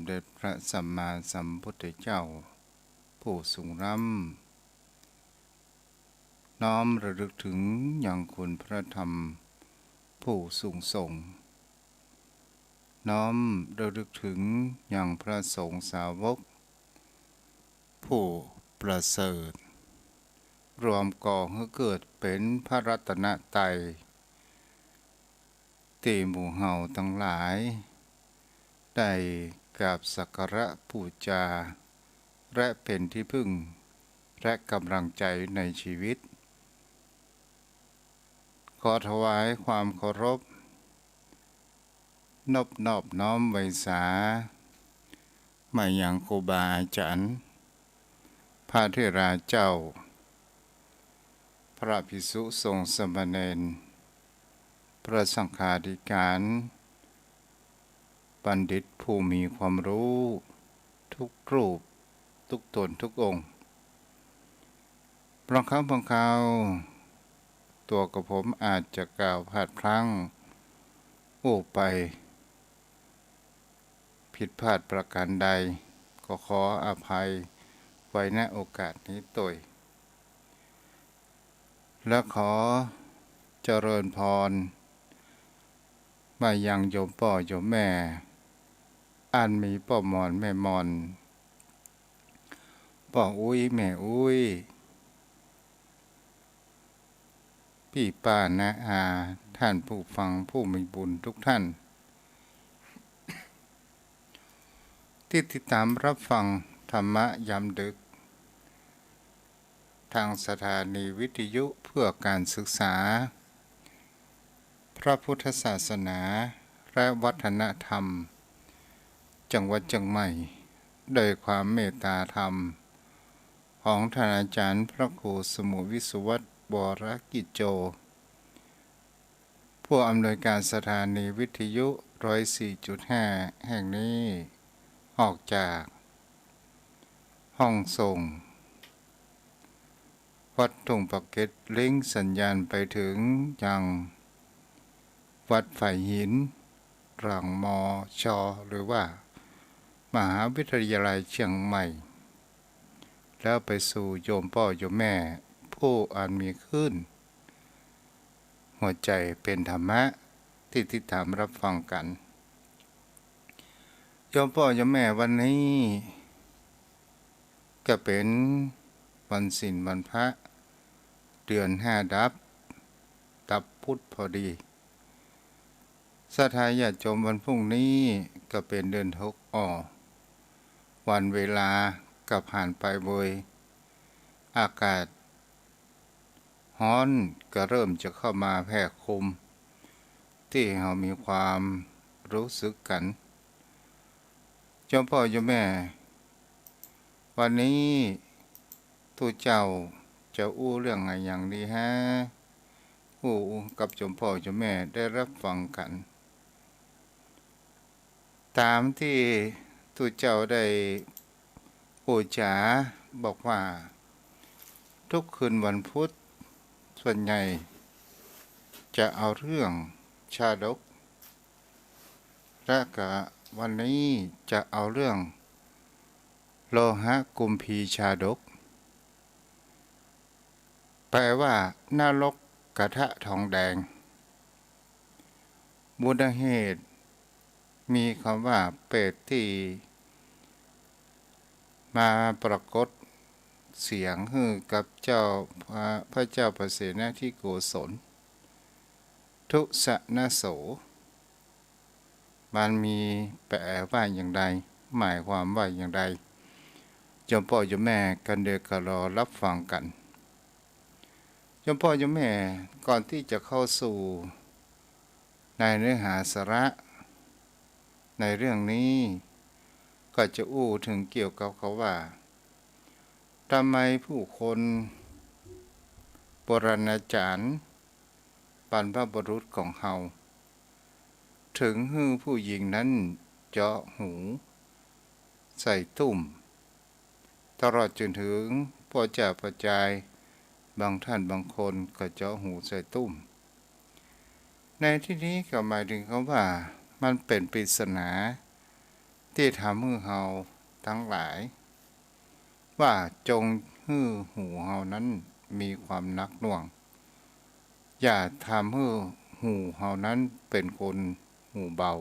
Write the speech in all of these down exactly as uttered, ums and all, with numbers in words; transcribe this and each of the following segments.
ด็จพระสัมมาสัมพุทธเจ้าผู้สูงล้ำ น้อมระลึกถึงยังคุณพระธรรมผู้สูงส่ง น้อมระลึกถึงยังพระสงฆ์สาวกผู้ประเสริฐ รวมก่อหื้อเกิดเป๋นพระรัตนตรัย ตี้หมู่เฮาตังหลายได้กราบสักการะปู๋จา และเป๋นตี้พึ่งและก๋ำลังใจ๋ในจีวิต ขอถวายความเคารพ นบนอบน้อมไหว้สา มายังครูบาอาจ๋ารย์ พระเถราเจ้า พระภิกษุสงฆ์สามเณร พระสังฆาธิการ บัณฑิตผู้มีความรู้ทุกรูป ทุกต๋นทุกองค์ บางครั้งบางคราว ตั๋วกระผมอาจจะกล่าวพลาดพลั้งอู้ไป ผิดพลาดประการใด ก็ขออภัยไว้ ณ โอกาสนี้ตวย และขอเจริญพร มายังโยมป้อโยมแม่ อันมีป้อหม่อนแม่หม่อน ป้ออุ๊ยแม่อุ๊ย ปี้ป้าน้าอา ท่านผู้ฟังผู้มีบุญทุกท่าน ตี้ติดต๋ามรับฟังธรรมะยามดึก ตางสถานีวิทยุเพื่อการศึกษาพระพุทธศาสนาและวัฒนธรรม จังหวัดเจียงใหม่ โดยความเมตตาธรรมของท่านอาจ๋ารย์พระครูสมุทรวิศวัตร วรกิจโจ ผู้อำนวยการสถานีวิทยุ ร้อยสี่จุดห้า แห่งนี้ ออกจากห้องส่งวัดทุ่งปากเกร็ด ลิงก์สัญญาณไปเถิงยังวัดฝายหิน หลัง มช หรือว่ามหาวิทยาลัยเจียงใหม่ แล้วไปสู่โยมป้อโยมแม่ ผู้อันมีคลื่นหัวใจ๋เป๋นธรรมะ ตี้ติดต๋ามรับฟังกั๋น โยมป้อโยมแม่ วันนี้ก็เป๋นวันศีลวันพระ เดือนห้าดับ ดับพุธพอดี ศรัทธาญาติโยม วันพรุ่งนี้ก็เป๋นเดือนหก อ่อ วันเวลาก็ผ่านไปเวย อากาศฮ้อนก็เริ่มจะเข้ามาแผ่คุม ตี้เฮามีความรู้สึกกั๋น โยมป้อโยมแม่ วันนี้ ตุ๊เจ้าจะอู้เรื่องอะหยังดีฮะ อู้กับโยมป้อโยมแม่ได้รับฟังกั๋น ต๋ามตี้ตุ๊เจ้าได้อู้จ๋าบอกว่า ทุกคืนวันพุธ ส่วนใหญ่จะเอาเรื่องชาดก และก็วันนี้จะเอาเรื่องโลหะกุมภีร์ชาดก แปลว่านรกกระทะทองแดง มูลเหตุมีคำว่าเปรตตี้มาปรากฏเสียงหื้อกับเจ้าพระ พระเจ้าปเสนทิโกศล ทุสนโส มันมีแปลว่าอย่างใด หมายความว่าอย่างใด โยมป้อโยมแม่ก็เดี๋ยวก็รอรับฟังกั๋น โยมป้อโยมแม่ ก่อนตี้จะเข้าสู่ในเนื้อหาสาระในเรื่องนี้ ก็จะอู้เถิงเกี่ยวกับคำว่า ทำไมผู้คนโบราณอาจารย์ บรรพบุรุษของเฮา เถิงหื้อผู้หญิงนั้นเจาะหูใส่ตุ้ม ตลอดจนเถิงป้อจ่าป้อจาย บางท่านบางคนก็เจาะหูใส่ตุ้ม ในที่นี้ก็หมายถึงคำว่า มันเป๋นปริศนา ตี้ทำหื้อเฮาตังหลาย ว่าจงหื้อหูเฮานั้นมีความหนักหน่วง อย่าทำหื้อหูเฮานั้นเป๋นคนหูเบา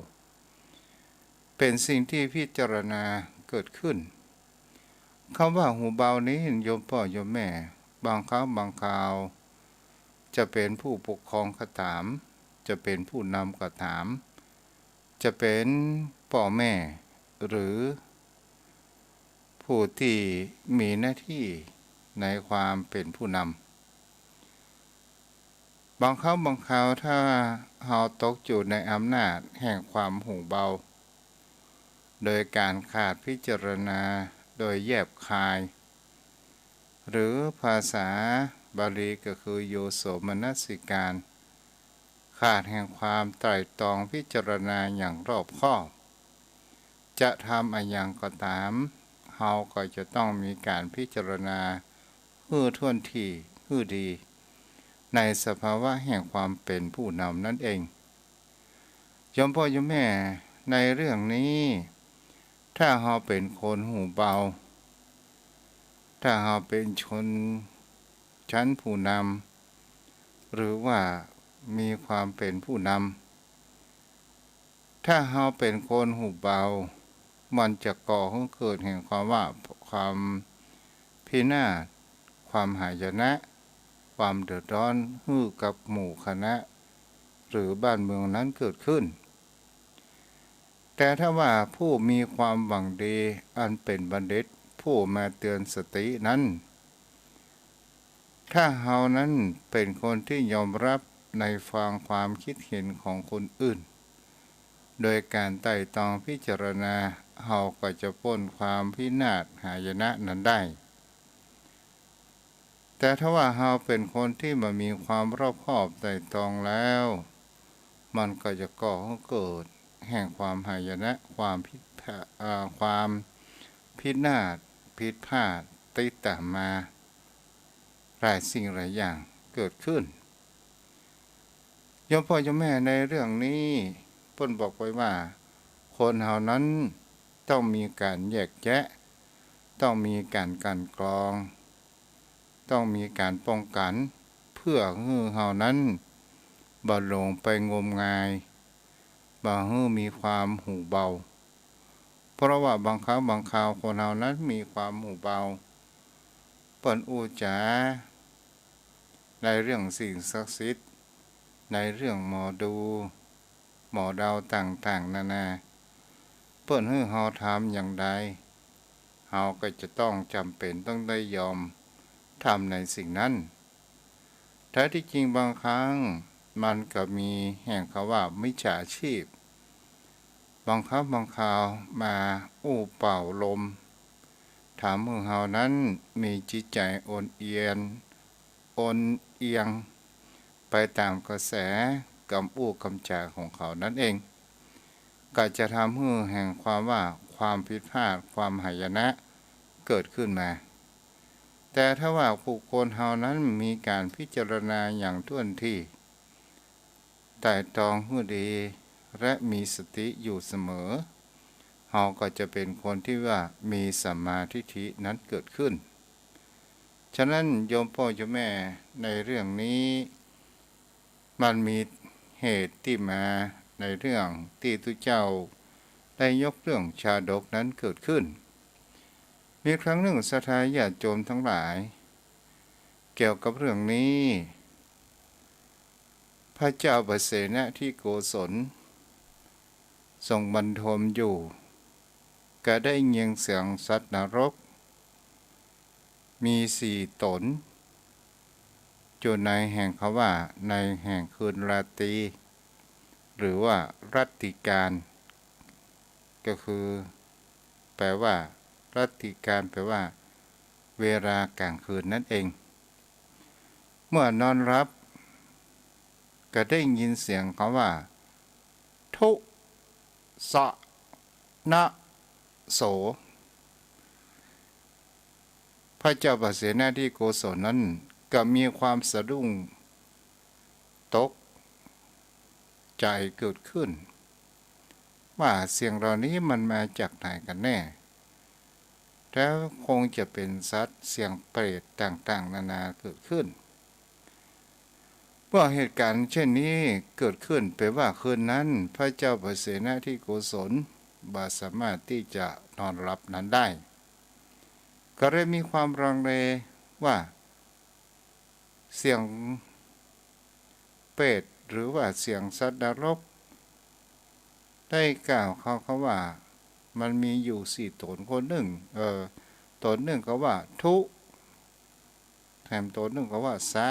เป๋นสิ่งตี้พิจารณาเกิดขึ้น กำว่าหูเบานี้ โยมป้อโยมแม่ บางครั้งบางคราว จะเป๋นผู้ปกครองก็ต๋าม จะเป๋นผู้นำก็ต๋าม จะเป๋นป้อแม่ หรือผู้ตี้มีหน้าตี้ในความเป๋นผู้นำ บางครั้งบางคราวถ้าเฮาตกอยู่ในอำนาจแห่งความหูเบา โดยก๋านขาดพิจารณาโดยแยบคาย หรือภาษาบาลีก็คือโยโสมนสิการ ขาดแห่งความไตร่ตรองพิจารณาอย่างรอบคอบ จะทำอะหยังก็ต๋าม เฮาก็จะต้องมีก๋านพิจารณาหื้อถ้วนถี่ หื้อดี ในสภาวะแห่งความเป๋นผู้นำนั้นเอง โยมป้อโยมแม่ ในเรื่องนี้ ถ้าเฮาเป๋นคนหูเบา ถ้าเฮาเป๋นชนชั้นผู้นำ หรือว่ามีความเป๋นผู้นำ ถ้าเฮาเป๋นคนหูเบา มันจะก่อหื้อเกิดแห่งความว่า ความพินาศ ความหายนะ ความเดือดร้อนหื้อกับหมู่คณะ หรือบ้านเมืองนั้นเกิดขึ้น แต่ถ้าว่าผู้มีความหวังดีอันเป๋นบัณฑิตผู้มาเตือนสตินั้น ถ้าเฮานั้นเป๋นคนตี้ยอมรับในฟังความคิดเห็นของคนอื่น โดยก๋านไตร่ตรองพิจารณา เฮาก็จะป๊นความพินาศหายนะนั้นได้ แต่ถ้าว่าเฮาเป๋นคนตี้บ่มีความรอบคอบไตร่ตรองแล้ว มันก็จะก่อหื้อเกิดแห่งความหายนะ ความผิดพลาด เอ่อ ความพินาศผิดพลาดติดต๋ามมา หลายสิ่งหลายอย่างเกิดขึ้น โยมป้อโยมแม่ ในเรื่องนี้เปิ้นบอกไว้ว่า คนเฮานั้นต้องมีก๋านแยกแยะ ต้องมีก๋านกลั่นกรอง ต้องมีก๋านป้องกั๋น เพื่อหื้อเฮานั้นบ่หลงไปงมงาย บ่หื้อมีความหูเบา เพราะว่าบางครั้งบางคราวคนเฮานั้นมีความหูเบา เปิ้นอู้จ๋าในเรื่องสิ่งศักดิ์สิทธิ์ ในเรื่องหมอดู หมอเดาต่างๆ นานา เปิ้นหื้อเฮาทำอย่างใด เฮาก็จะต้องจ๋ำเป๋นต้องได้ยอมทำในสิ่งนั้น แท้ตี้จริงบางครั้งมันก็มีแห่งกำว่ามิจฉาชีพ บางครั้งบางคราวมาอู้เป่าลม ทำหื้อเฮานั้นมีจิตใจ๋โอนเอียน โอนเอียงไปต๋ามกระแสกำอู้กำจ๋าของเขานั้นเอง ก็จะทำหื้อแห่งความว่าความผิดพลาด ความหายนะเกิดขึ้นมา แต่ถ้าว่าบุคคลเฮานั้นมีก๋านพิจารณาอย่างถ้วนถี่ ไตร่ตรองหื้อดี และมีสติอยู่เสมอ เฮาก็จะเป๋นคนตี้ว่ามีสัมมาทิฏฐินั้นเกิดขึ้น ฉะนั้นโยมป้อโยมแม่ ในเรื่องนี้ มันมีเหตุตี้มาในเรื่องตี้ตุ๊เจ้าได้ยกเรื่องชาดกนั้นเกิดขึ้น มีครั้งนึ่งศรัทธาญาติโยมตังหลาย เกี่ยวกับเรื่องนี้ พระเจ้าปเสนทิโกศล ทรงบรรทมอยู่ ก็ได้ยินเสียงสัตว์นรก มีสี่ต๋น อยู่ในแห่งกำว่าในแห่งคืนราตรี หรือว่ารัตติกาล ก็คือ แปลว่า รัตติกาล แปลว่า เวลากลางคืนนั้นเอง เมื่อนอนหลับ ก็ได้ยินเสียงกำว่า ทุสะนะโส พระเจ้าปเสนทิโกศลนั้นก็มีความสะดุ้งตกใจ๋เกิดขึ้น ว่าเสียงเหล่านี้มันมาจากไหนกันแน่ แล้วคงจะเป๋นสัตว์เสียงเปรตต่างๆ นานาเกิดขึ้น เมื่อเหตุการณ์เช่นนี้เกิดขึ้น เป๋นว่าคืนนั้นพระเจ้าปเสนทิโกศลบ่สามารถตี้จะนอนหลับนั้นได้ ก็เลยมีความลังเลว่า เสียงเปรตหรือว่าเสียงสัตว์นรก ได้กล่าวเขา เขาว่ามันมีอยู่สี่ต๋น คนนึ่ง เอ่อ ต๋นนึ่งก็ว่าทุ แถมต๋นนึ่งก็ว่าสะ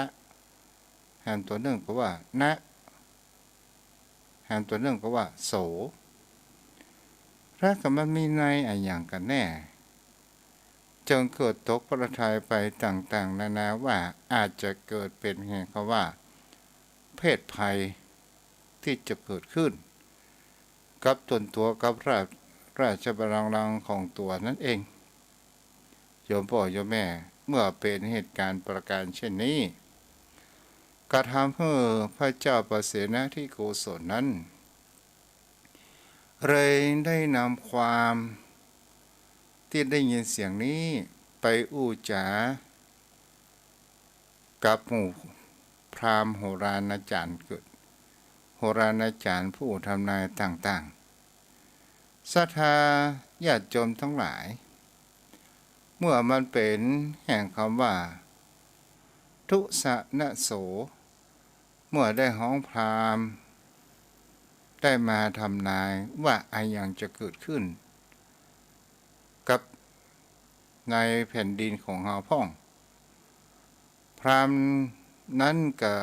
แถมต๋นนึ่งก็ว่านะ แถมต๋นนึ่งก็ว่าโส แล้วก็มันมีนัยอะหยังกันแน่ จึงเกิดตกพระทัยไปต่างๆ นานาว่าอาจจะเกิดเป๋นแห่งคำว่าเพศภัยตี้จะเกิดขึ้น กับต๋นตั๋วกับราช ราชบัลลังก์ของตั๋วนั้นเอง โยมป้อโยมแม่ เมื่อเป๋นเหตุการณ์ประการเช่นนี้ ก็ทำหื้อพระเจ้าปเสนทิโกศลนั้น เลยได้นำความตี้ได้ยินเสียงนี้ไปอู้จ๋ากับหมู่พราหมณ์โหราณาจารย์เกิด โหราณาจารย์ผู้ทำนายต่างๆ ศรัทธาญาติโยมทั้งหลาย เมื่อมันเป๋นแห่งคำว่าทุสะนะโส เมื่อได้ฮ้องพราหมณ์ ได้มาทำนายว่าอะหยังจะเกิดขึ้น กับในแผ่นดินของเฮาพ่อง พราหมณ์นั้นก็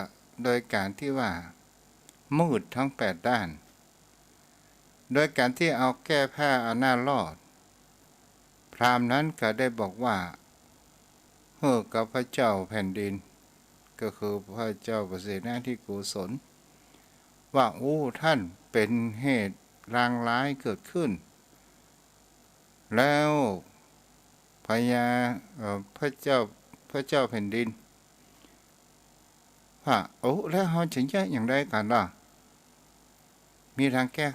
โดยการตี้ว่ามืดทั้งแปดด้าน โดยการตี้เอาแก้ผ้าอันหน้ารอด พราหมณ์นั้นก็ได้บอกว่าหื้อกับพระเจ้าแผ่นดิน ก็คือพระเจ้าปเสนทิโกศล ว่า โอ้ ท่านเป๋นเหตุลางร้ายเกิดขึ้น แล้วพญา เอ่อ พระเจ้า พระเจ้าแผ่นดินว่า โอ้ แล้วเฮาจะเยียะอย่างใดกั๋นล่ะ มีตางแก้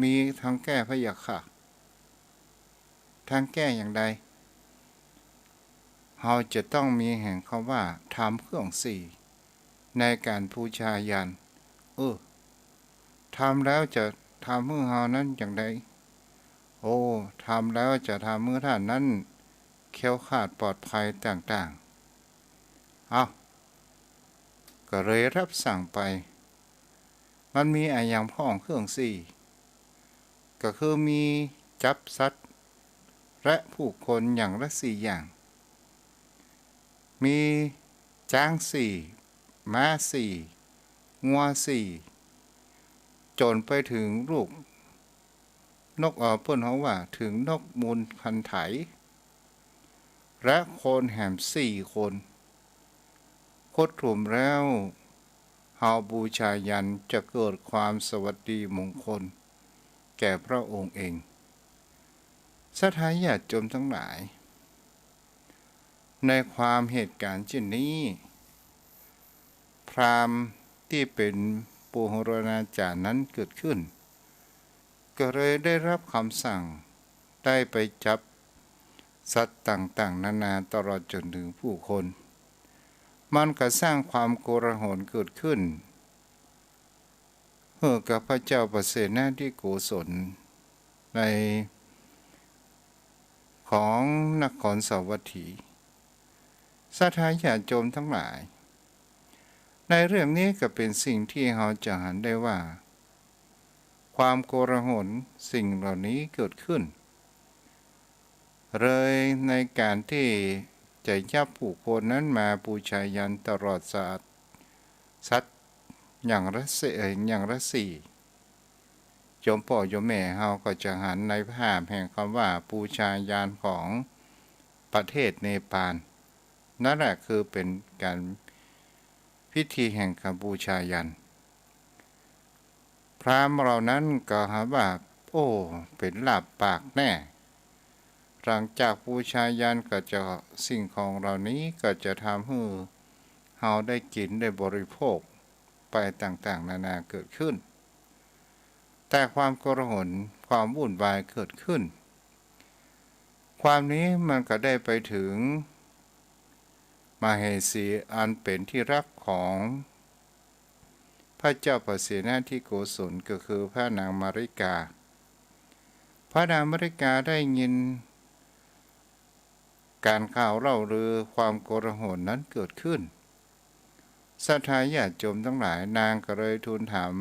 มีตางแก้พะยะค่ะ ตางแก้อย่างใด เฮาจะต้องมีแห่งคำว่าทำเครื่องสี่ในก๋านบูชายัญ เออ ทำแล้วจะทำหื้อเฮานั้นอย่างใด โอ้ ทำแล้วจะทำหื้อท่านนั้นแคล้วคลาดปลอดภัยต่างๆ เอ้า ก็เลยรับสั่งไป มันมีอะหยังพ่องเครื่องสี่ ก็คือมีจับสัตว์และผู้คนอย่างละสี่อย่าง มีจ๊างสี่ ม้าสี่ งัวสี่ จ๋นไปเถิงลูกนก เอ่อ เปิ้นฮ้องว่าเถิงนกมูลคันไถ และคนแหมสี่คน ครบถ้วนแล้ว เฮาบูชายัญจะเกิดความสวัสดีมงคลแก่พระองค์เอง ศรัทธาญาติโยมทั้งหลาย ในความเหตุการณ์เช่นนี้ พราหมณ์ตี้เป๋นปุโหราณาจารย์นั้นเกิดขึ้น ก็เลยได้รับคำสั่ง ได้ไปจับสัตว์ต่างๆ นานาตลอดจ๋นเถิงผู้คน มันก็สร้างความโกลาหลเกิดขึ้นหื้อกับพระเจ้าปเสนทิโกศลใน ของนครสาวัตถี ศรัทธาญาติโยมทั้งหลาย ในเรื่องนี้ก็เป๋นสิ่งตี้เฮาจะหันได้ว่า ความโกลาหลสิ่งเหล่านี้เกิดขึ้น เลยในก๋านตี้จะยับผู้คนนั้นมาบูชายัญตลอดสัตว์ สัตว์อย่างละสี่ เอ่อ อย่างละสี่ โยมป้อโยมแม่เฮาก็จะหันในภาพแห่งคำว่าบูชายัญของประเทศเนปาล นั่นแหละคือเป๋นก๋านพิธีแห่งก๋านบูชายัญ พราหมณ์เหล่านั้นก็หาว่า โอ้ เป๋นลาบปากแน่ หลังจากบูชายัญก็จะ สิ่งของเหล่านี้ก็จะทำหื้อเฮาได้กิ๋นได้บริโภคไปต่างๆ นานาเกิดขึ้น แต่ความโกลาหล ความวุ่นวายเกิดขึ้น ความนี้มันก็ได้ไปถึงมเหสีอันเป๋นที่ฮักของพระเจ้าปเสนทิโกศล ก็คือพระนางมาริกา พระนางมาริกาได้ยินก๋านข่าวเล่าลือความโกลาหลนั้นเกิดขึ้น ศรัทธาญาติโยมตังหลาย นางก็เลยทูลถาม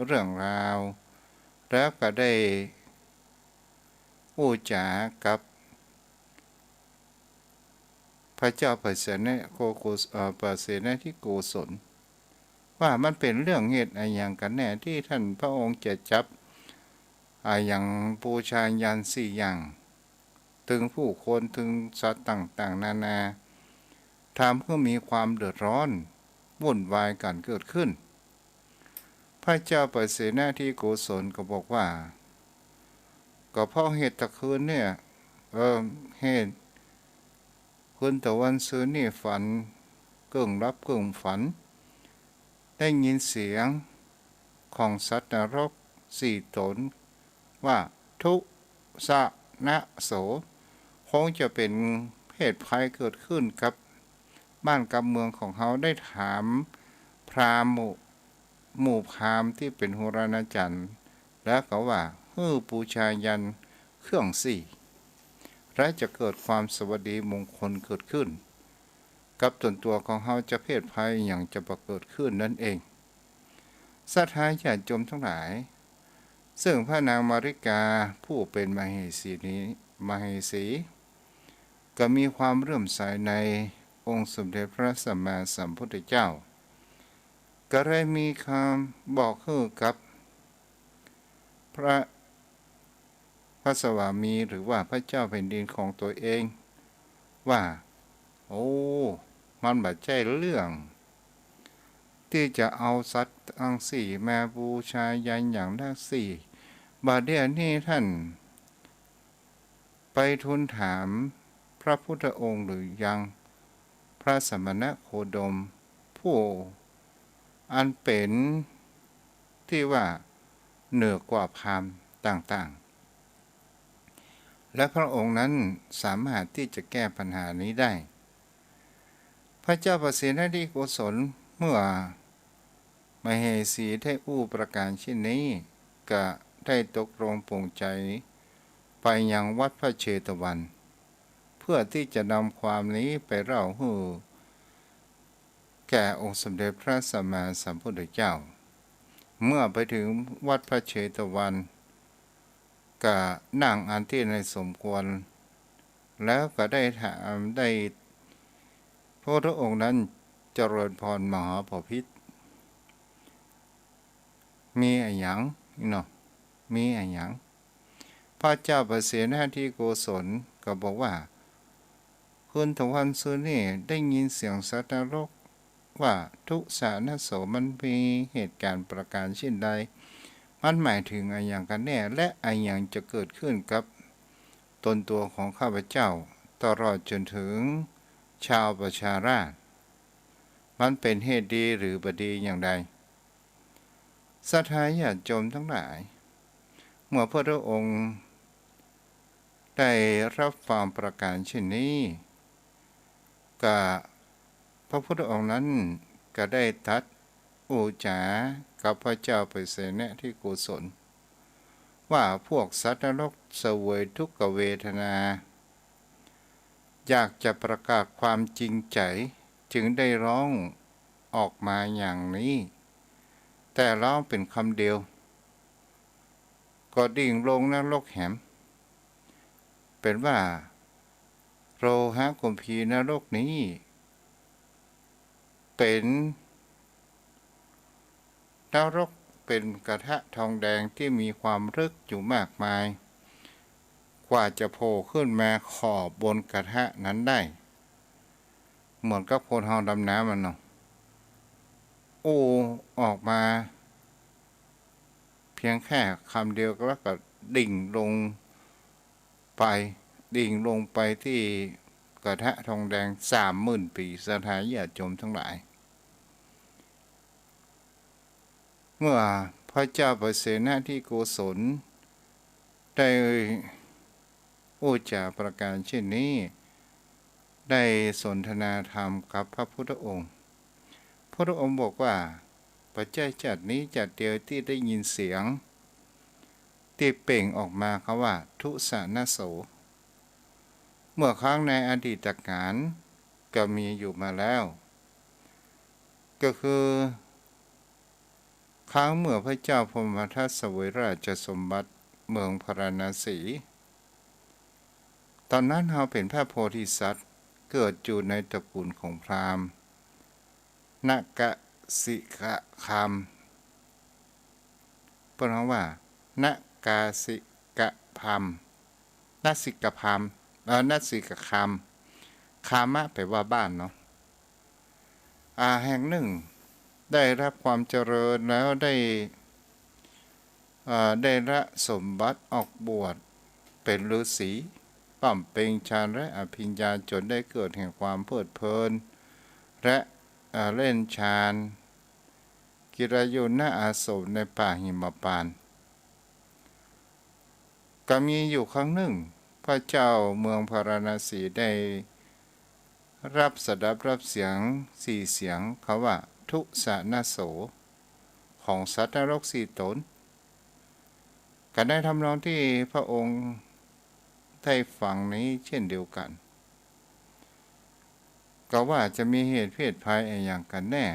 เรื่องราว แล้วก็ได้อู้จ๋ากับพระเจ้าปเสนโกโกศ- เอ่อ ปเสนทิโกศล ว่ามันเป๋นเรื่องเหตุอะหยังกั๋นแน่ ตี้ต้านพระองค์จะจับอะหยังบูชายัญสี่อย่าง ตึงผู้คน ตึงสัตว์ต่างๆ นานา ทำหื้อมีความเดือดร้อน วุ่นวายกั๋นเกิดขึ้น พระเจ้าปเสนทิโกศลก็บอกว่า ก็เพราะเหตุตะคืนเนี่ย เออ เหตุคืนตะวันซืนนี่ฝัน เกิ่งหลับเกิ่งฝัน ได้ยินเสียงของสัตว์นรกสี่ต๋น ว่า ทุสะนะโส คงจะเป๋นเหตุภัยเกิดขึ้นกับบ้านกับเมืองของเฮา ได้ถามพราหมณ์หมู่ หมู่พราหมณ์ตี้เป๋นโหราจารย์ แล้วก็ว่า หื้อบูชายัญเครื่องสี่ และจะเกิดความสวัสดีมงคลเกิดขึ้น กับตนตั๋วของเฮา จะเหตุภัยอะหยังจะบ่เกิดขึ้นนั้นเอง ศรัทธาญาติโยมตังหลาย ซึ่งพระนางมาริกาผู้เป๋นมเหสีนี้ มเหสี ก็มีความเลื่อมใสในองค์สมเด็จพระสัมมาสัมพุทธเจ้า ก็เลยมีคำบอกหื้อกับพระ พระสวามี หรือว่าพระเจ้าแผ่นดินของตั๋วเอง ว่า โอ้ มันบ่ใจ้เรื่อง ตี้จะเอาสัตว์ตังสี่มาบูชายัญอย่างนักสี่ บ่าเดี่ยวนี้ต้านไปทูลถามพระพุทธองค์หรือยัง พระสมณโคดม ผู้อันเป๋นตี้ว่าเหนือกว่าพราหมณ์ต่างๆ และพระองค์นั้นสามารถตี้จะแก้ปัญหานี้ได้ พระเจ้าปเสนทิโกศล เมื่อมเหสีได้อู้ประก๋านเช่นนี้ ก็ได้ตกลงปลงใจ๋ไปยังวัดพระเชตวัน เพื่อตี้จะนำความนี้ไปเล่าหื้อแก่องค์สมเด็จพระสัมมาสัมพุทธเจ้า เมื่อไปถึงวัดพระเชตวัน ก็นั่งอันตี้ในสมควร แล้วก็ได้ถาม ได้ พระพุทธองค์นั้นเจริญพรมหาบพิตร มีอะหยังเนาะ มีอะหยัง พระเจ้าปเสนทิโกศลก็บอกว่า คืนตะวันซืนนี่ได้ยินเสียงสัตว์นรกว่า ทุสะนะโส มันมีเหตุก๋ารณ์ประก๋านเช่นใด มันหมายถึงอะหยังกั๋นแน่ และอะหยังจะเกิดขึ้นกับตนตั๋วของข้าพเจ้า ตลอดจ๋นถึงชาวประชาราษฎร์ มันเป๋นเหตุดีหรือบ่ดีอย่างใด ศรัทธาญาติโยมตังหลาย เมื่อพระพุทธองค์ได้ฮับฟังประก๋านเช่นนี้ ก็พระพุทธองค์นั้นก็ได้ตรัสอู้จ๋ากับพระเจ้าปเสนทิโกศล ว่าพวกสัตว์นรกเสวยทุกขเวทนา อยากจะประกาศความจริงใจ๋ จึงได้ฮ้องออกมาอย่างนี้ แต่ฮ้องเป๋นกำเดียว ก็ดิ่งลงนรกแหม เป๋นว่า โลหะคัมภีร์นรกนี้ เป๋นนรก เป๋นกระทะทองแดงตี้มีความลึกอยู่มากมาย กว่าจะโผล่ขึ้นมาขอบบนกระทะนั้นได้ เหมือนกับคนเฮาดำน้ำอะเนาะ อู้ออกมาเพียงแค่กำเดียวแล้วก็ดิ่งลงไป ดิ่งลงไปตี้กระทะทองแดงสามหมื่นปี๋ ศรัทธาญาติโยมตังหลาย เมื่อพระเจ้าปเสนทิโกศล ได้อู้จ๋าประการเช่นนี้ ได้สนทนาธรรมกับพระพุทธองค์ พระพุทธองค์บอกว่า บ่ใจ้จักนี้จักเดียวตี้ได้ยินเสียง ตี้เปล่งออกมาคำว่า ทุสนโส เมื่อครั้งในอดีตกาลก็มีอยู่มาแล้ว ก็คือ ครั้งเมื่อพระเจ้าพรหมทัตเสวยราชสมบัติเมืองพาราณสี ต๋อนนั้นเฮาเป๋นพระโพธิสัตว์ เกิดอยู่ในตระกูลของพราหมณ์ นกสิกคาม เปิ้นฮ้องว่า นกาสิกพาม นสิกพาม เอ่อ นสิกคาม คามะแปลว่าบ้านเนาะ อ่า แห่งหนึ่ง ได้รับความเจริญแล้วได้ เอ่อ ได้ละสมบัติออกบวชเป๋นฤๅษี บำเพ็ญฌานและอภิญญา จ๋นได้เกิดแห่งความเพลิดเพลิน และ เอ่อ เล่นฌาน กิรายนอาสมในป่าหิมพานต์ ก็มีอยู่ครั้งหนึ่ง พระเจ้าเมืองพาราณสีได้รับสดับรับเสียงสี่เสียงคำว่า ทุสนโส ของสัตว์นรกสี่ต๋น ก็ในทำนองที่พระองค์ได้ฟังนี้เช่นเดียวกั๋น ก็ว่าจะมีเหตุเพศภัยอะหยังกั๋นแน่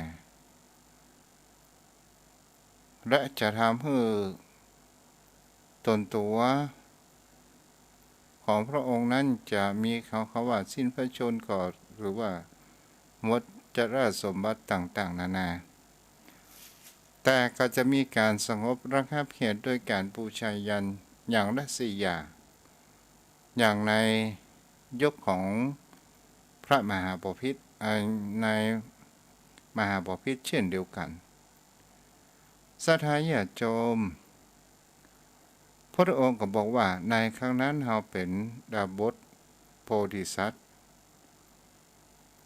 และจะทำหื้อต๋นตั๋วของพระองค์นั้นจะมีเขา เขาว่าสิ้นพระชนม์ก่อ หรือว่าหมดจรสมบัติต่างๆ นานา แต่ก็จะมีก๋านสงบระงับเหตุโดยก๋านบูชายัญอย่างละสี่อย่าง อย่างในยุคของพระมหาบพิตร เอ่อ ในมหาบพิตรเช่นเดียวกั๋น ศรัทธาญาติโยม พระองค์ก็บอกว่า ในครั้งนั้นเฮาเป๋นดาบสโพธิสัตว์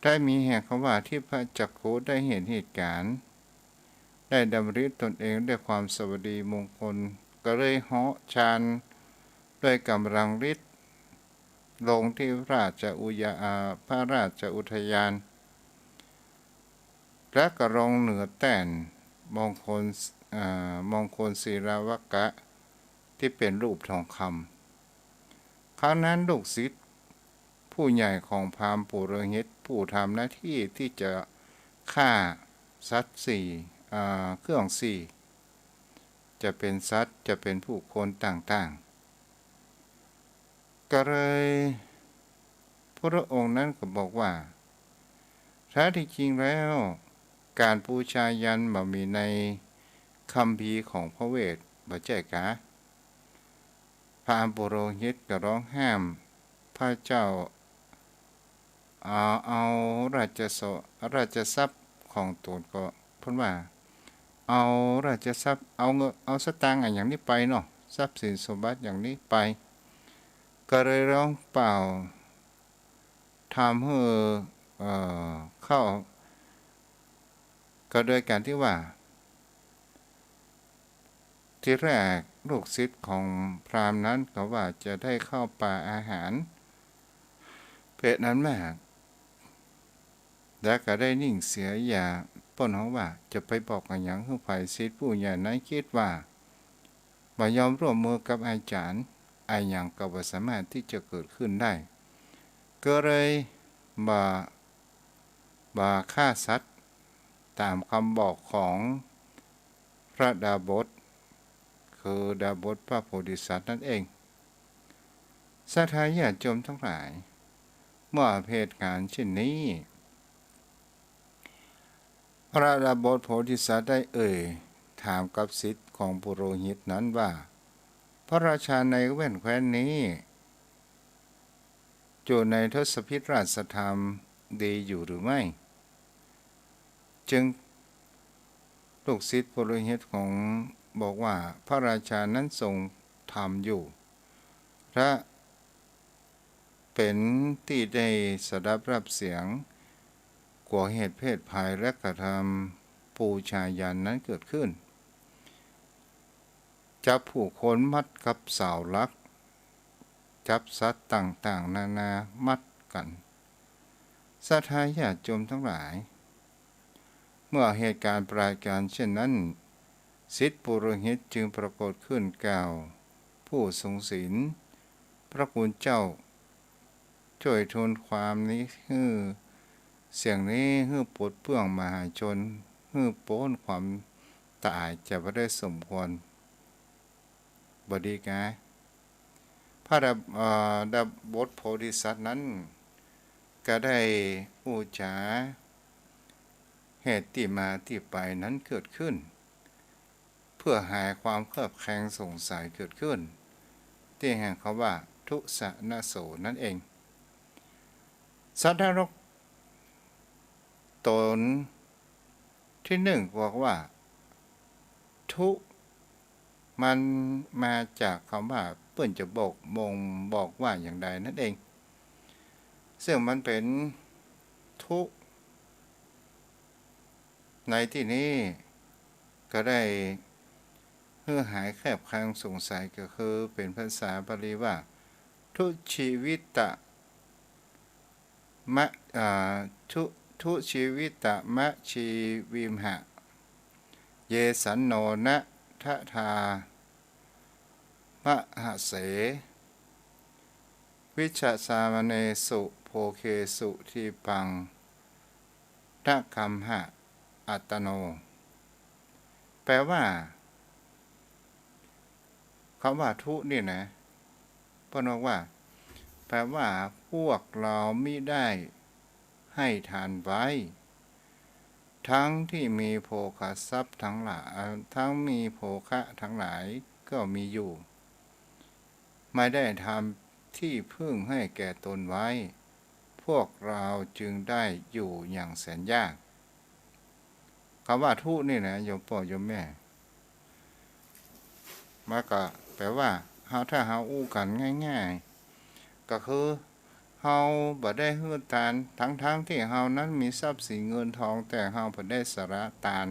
ได้มีแห่งคำว่าทิพจักขุ ได้เห็นเหตุก๋ารณ์ ได้ดำริตนเองด้วยความสวัสดีมงคล ก็เลยเหาะฌานด้วยก๋ำลังฤทธิ์ ลงที่ราชอุยา อ่า พระราชอุทยาน และก็ลงเหนือแต้นมงคล อ่า มงคลศิลาวกะ ตี้เป๋นรูปทองคำ ครั้งนั้นลูกศิษย์ผู้ใหญ่ของพราหมณ์ปุโรหิต ผู้ทำหน้าที่ที่จะฆ่าสัตว์สี่ อ่า เครื่องสี่ จะเป๋นสัตว์ จะเป๋นผู้คนต่างๆ ก็เลย พระองค์นั้นก็บอกว่า แท้ที่จริงแล้ว ก๋านบูชายัญบ่มีในคัมภีร์ของพระเวท บ่ใจ้กา พราหมณ์ปุโรหิตก็ร้องห้ามพระเจ้า เอา เอาราชส ราชทรัพย์ของต๋นก็ เปิ้นว่า เอาราชทรัพย์ เอาเงิน เอาสตางค์อะหยังนี้ไปเนาะ ทรัพย์สินสมบัติอย่างนี้ไป ก็เลยร้องเปล่า ทำหื้อ เอ่อ เข้า ก็โดยก๋านตี้ว่า ทีแรกลูกศิษย์ของพราหมณ์นั้นก็ว่าจะได้เข้าป่าอาหารเป๋นอันมาก และก็ได้นิ่งเสีย อย่า เปิ้นฮ้องว่าจะไปบอกอะหยังหื้อใผ ศิษย์ผู้ใหญ่นั้นกึ๊ดว่า บ่ยอมร่วมมือกับอาจ๋ารย์ อะหยังก็บ่สามารถตี้จะเกิดขึ้นได้ ก็เลยบ่ บ่ฆ่าสัตว์ต๋ามกำบอกของพระดาบส คือดาบสพระโพธิสัตว์นั้นเอง ศรัทธาญาติโยมตังหลาย เมื่อเหตุก๋ารณ์เช่นนี้ พระดาบสโพธิสัตว์ได้เอ่ยถามกับศิษย์ของปุโรหิตนั้นว่า พระราชาในแว่นแคว้นนี้ อยู่ในทศพิธราชธรรมดีอยู่หรือไม่ จึง ลูกศิษย์ปุโรหิตของบอกว่า พระราชานั้นทรงธรรมอยู่ พระ เป๋นตี้ได้สดับรับเสียง กั๋วเหตุเพศภัยและกระทำปูชายัญนั้นเกิดขึ้น จับผู้คนมัดกับเสาหลัก จับสัตว์ต่างๆ นานามัดกั๋น ศรัทธาญาติโยมตังหลาย เมื่อเหตุก๋ารณ์ปรากฏเช่นนั้น ศิษย์ปุโรหิตจึงปรากฏขึ้นกล่าว ผู้ทรงศีล พระคุณเจ้า จ้วยทูลความนี้หื้อ เสี้ยงนี้หื้อปลดเปลื้องมหาชน หื้อป๊นความต๋ายจะบ่ได้สมควร บ่ดีกา พระดาบ- เอ่อ ดาบทโพธิสัตว์นั้น ก็ได้อู้จ๋าเหตุตี้มาตี้ไปนั้นเกิดขึ้น เพื่อหายความเคลือบแคลงสงสัยเกิดขึ้น ตี้แห่งคำว่า ทุสนโส นั้นเอง สัตว์นรก ต๋นตี้นึ่งบอกว่า ทุ มันมาจากกำว่า เปิ้นจะบ่ง บ่งบอกว่าอย่างใดนั้นเอง ซึ่งมันเป๋นทุ ในตี้นี้ก็ได้หื้อหายเคลือบแคลงสงสัย ก็คือเป๋นภาษาบาลีว่า ทุชีวิตะ มะ- อ่า ทุ ทุชีวิตะมะชีวิมหะ เยสันโนนะทะทา มะหะเส วิชชามเนสุ โภเคสุ ทีปัง ทะกัมหะ อัตตโน แปลว่า กำว่าทุนี่นะ เปิ้นบอกว่า แปลว่า พวกเรามิได้ให้ทานไว้ ทั้งที่มีโภคทรัพย์ทั้งหลาย ทั้งมีโภคะทั้งหลายก็มีอยู่ ไม่ได้ทำที่พึ่งให้แก่ตนไว้ พวกเราจึงได้อยู่อย่างแสนยาก กำว่าทุนี่นะ โยมป้อโยมแม่ มันก็แปลว่า เฮา ถ้าเฮาอู้กั๋นง่ายๆ ก็คือ เฮาบ่ได้หื้อตาน ทั้งๆ ตี้เฮานั้นมีทรัพย์สินเงินทอง แต่เฮาบ่ได้สละตาน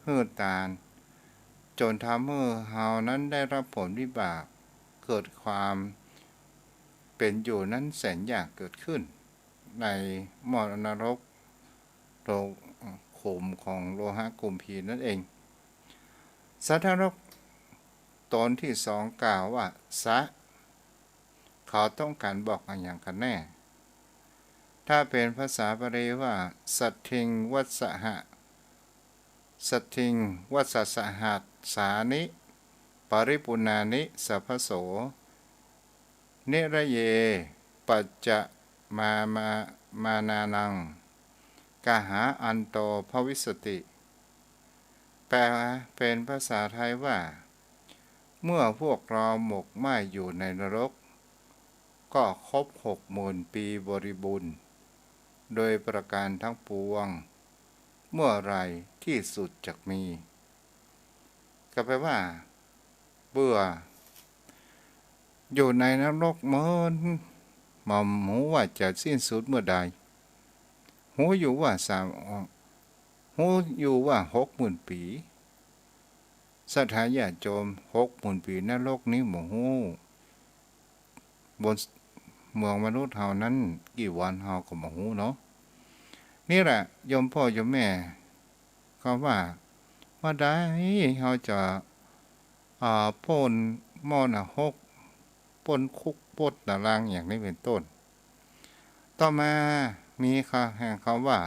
หื้อตาน จ๋นทำหื้อเฮานั้นได้ฮับผลวิบาก เกิดความเป๋นอยู่นั้นแสนยากเกิดขึ้น ในหม้อนรก โล- ขุมของโลหะกุมภีร์นั่นเอง สัตว์นรกต๋นตี้สองกล่าวว่า สะ เขาต้องก๋านบอกอะหยังกั๋นแน่ ถ้าเป๋นภาษาบาลีว่า สัตถิงวัสสะหะ สัตถิงวัสสะหัสสานิ ปริปุณณานิ สัพพโส นิระเย ปัจจะมามา- มานานัง กหาอันโตภวิสสติ แปลเป๋นภาษาไทยว่า เมื่อพวกเราหมกไหม้อยู่ในนรก ก็ครบหกหมื่นปีบริบูรณ์ โดยประการทั้งปวง เมื่อใดตี้สุดจักมี ก็แปลว่า เปื้ออยู่ในนรกเมิน บ่ฮู้ว่าจะสิ้นสุดเมื่อใด ฮู้อยู่ว่าสาม- ฮู้อยู่ว่าหกหมื่นปี๋ ศรัทธาญาติโยม หกหมื่นปี๋นรกนี้บ่ฮู้ บนเมืองมนุษย์เฮานั้นกี่วันเฮาก็บ่ฮู้เนาะ นี่แหละโยมป้อโยมแม่ กำว่า เมื่อใดเฮาจะ อ่า ป๊นหม้อนรก ป๊นคุกป๊นตารางอย่างนี้เป๋นต้น ต่อมามีกำแห่งกำว่า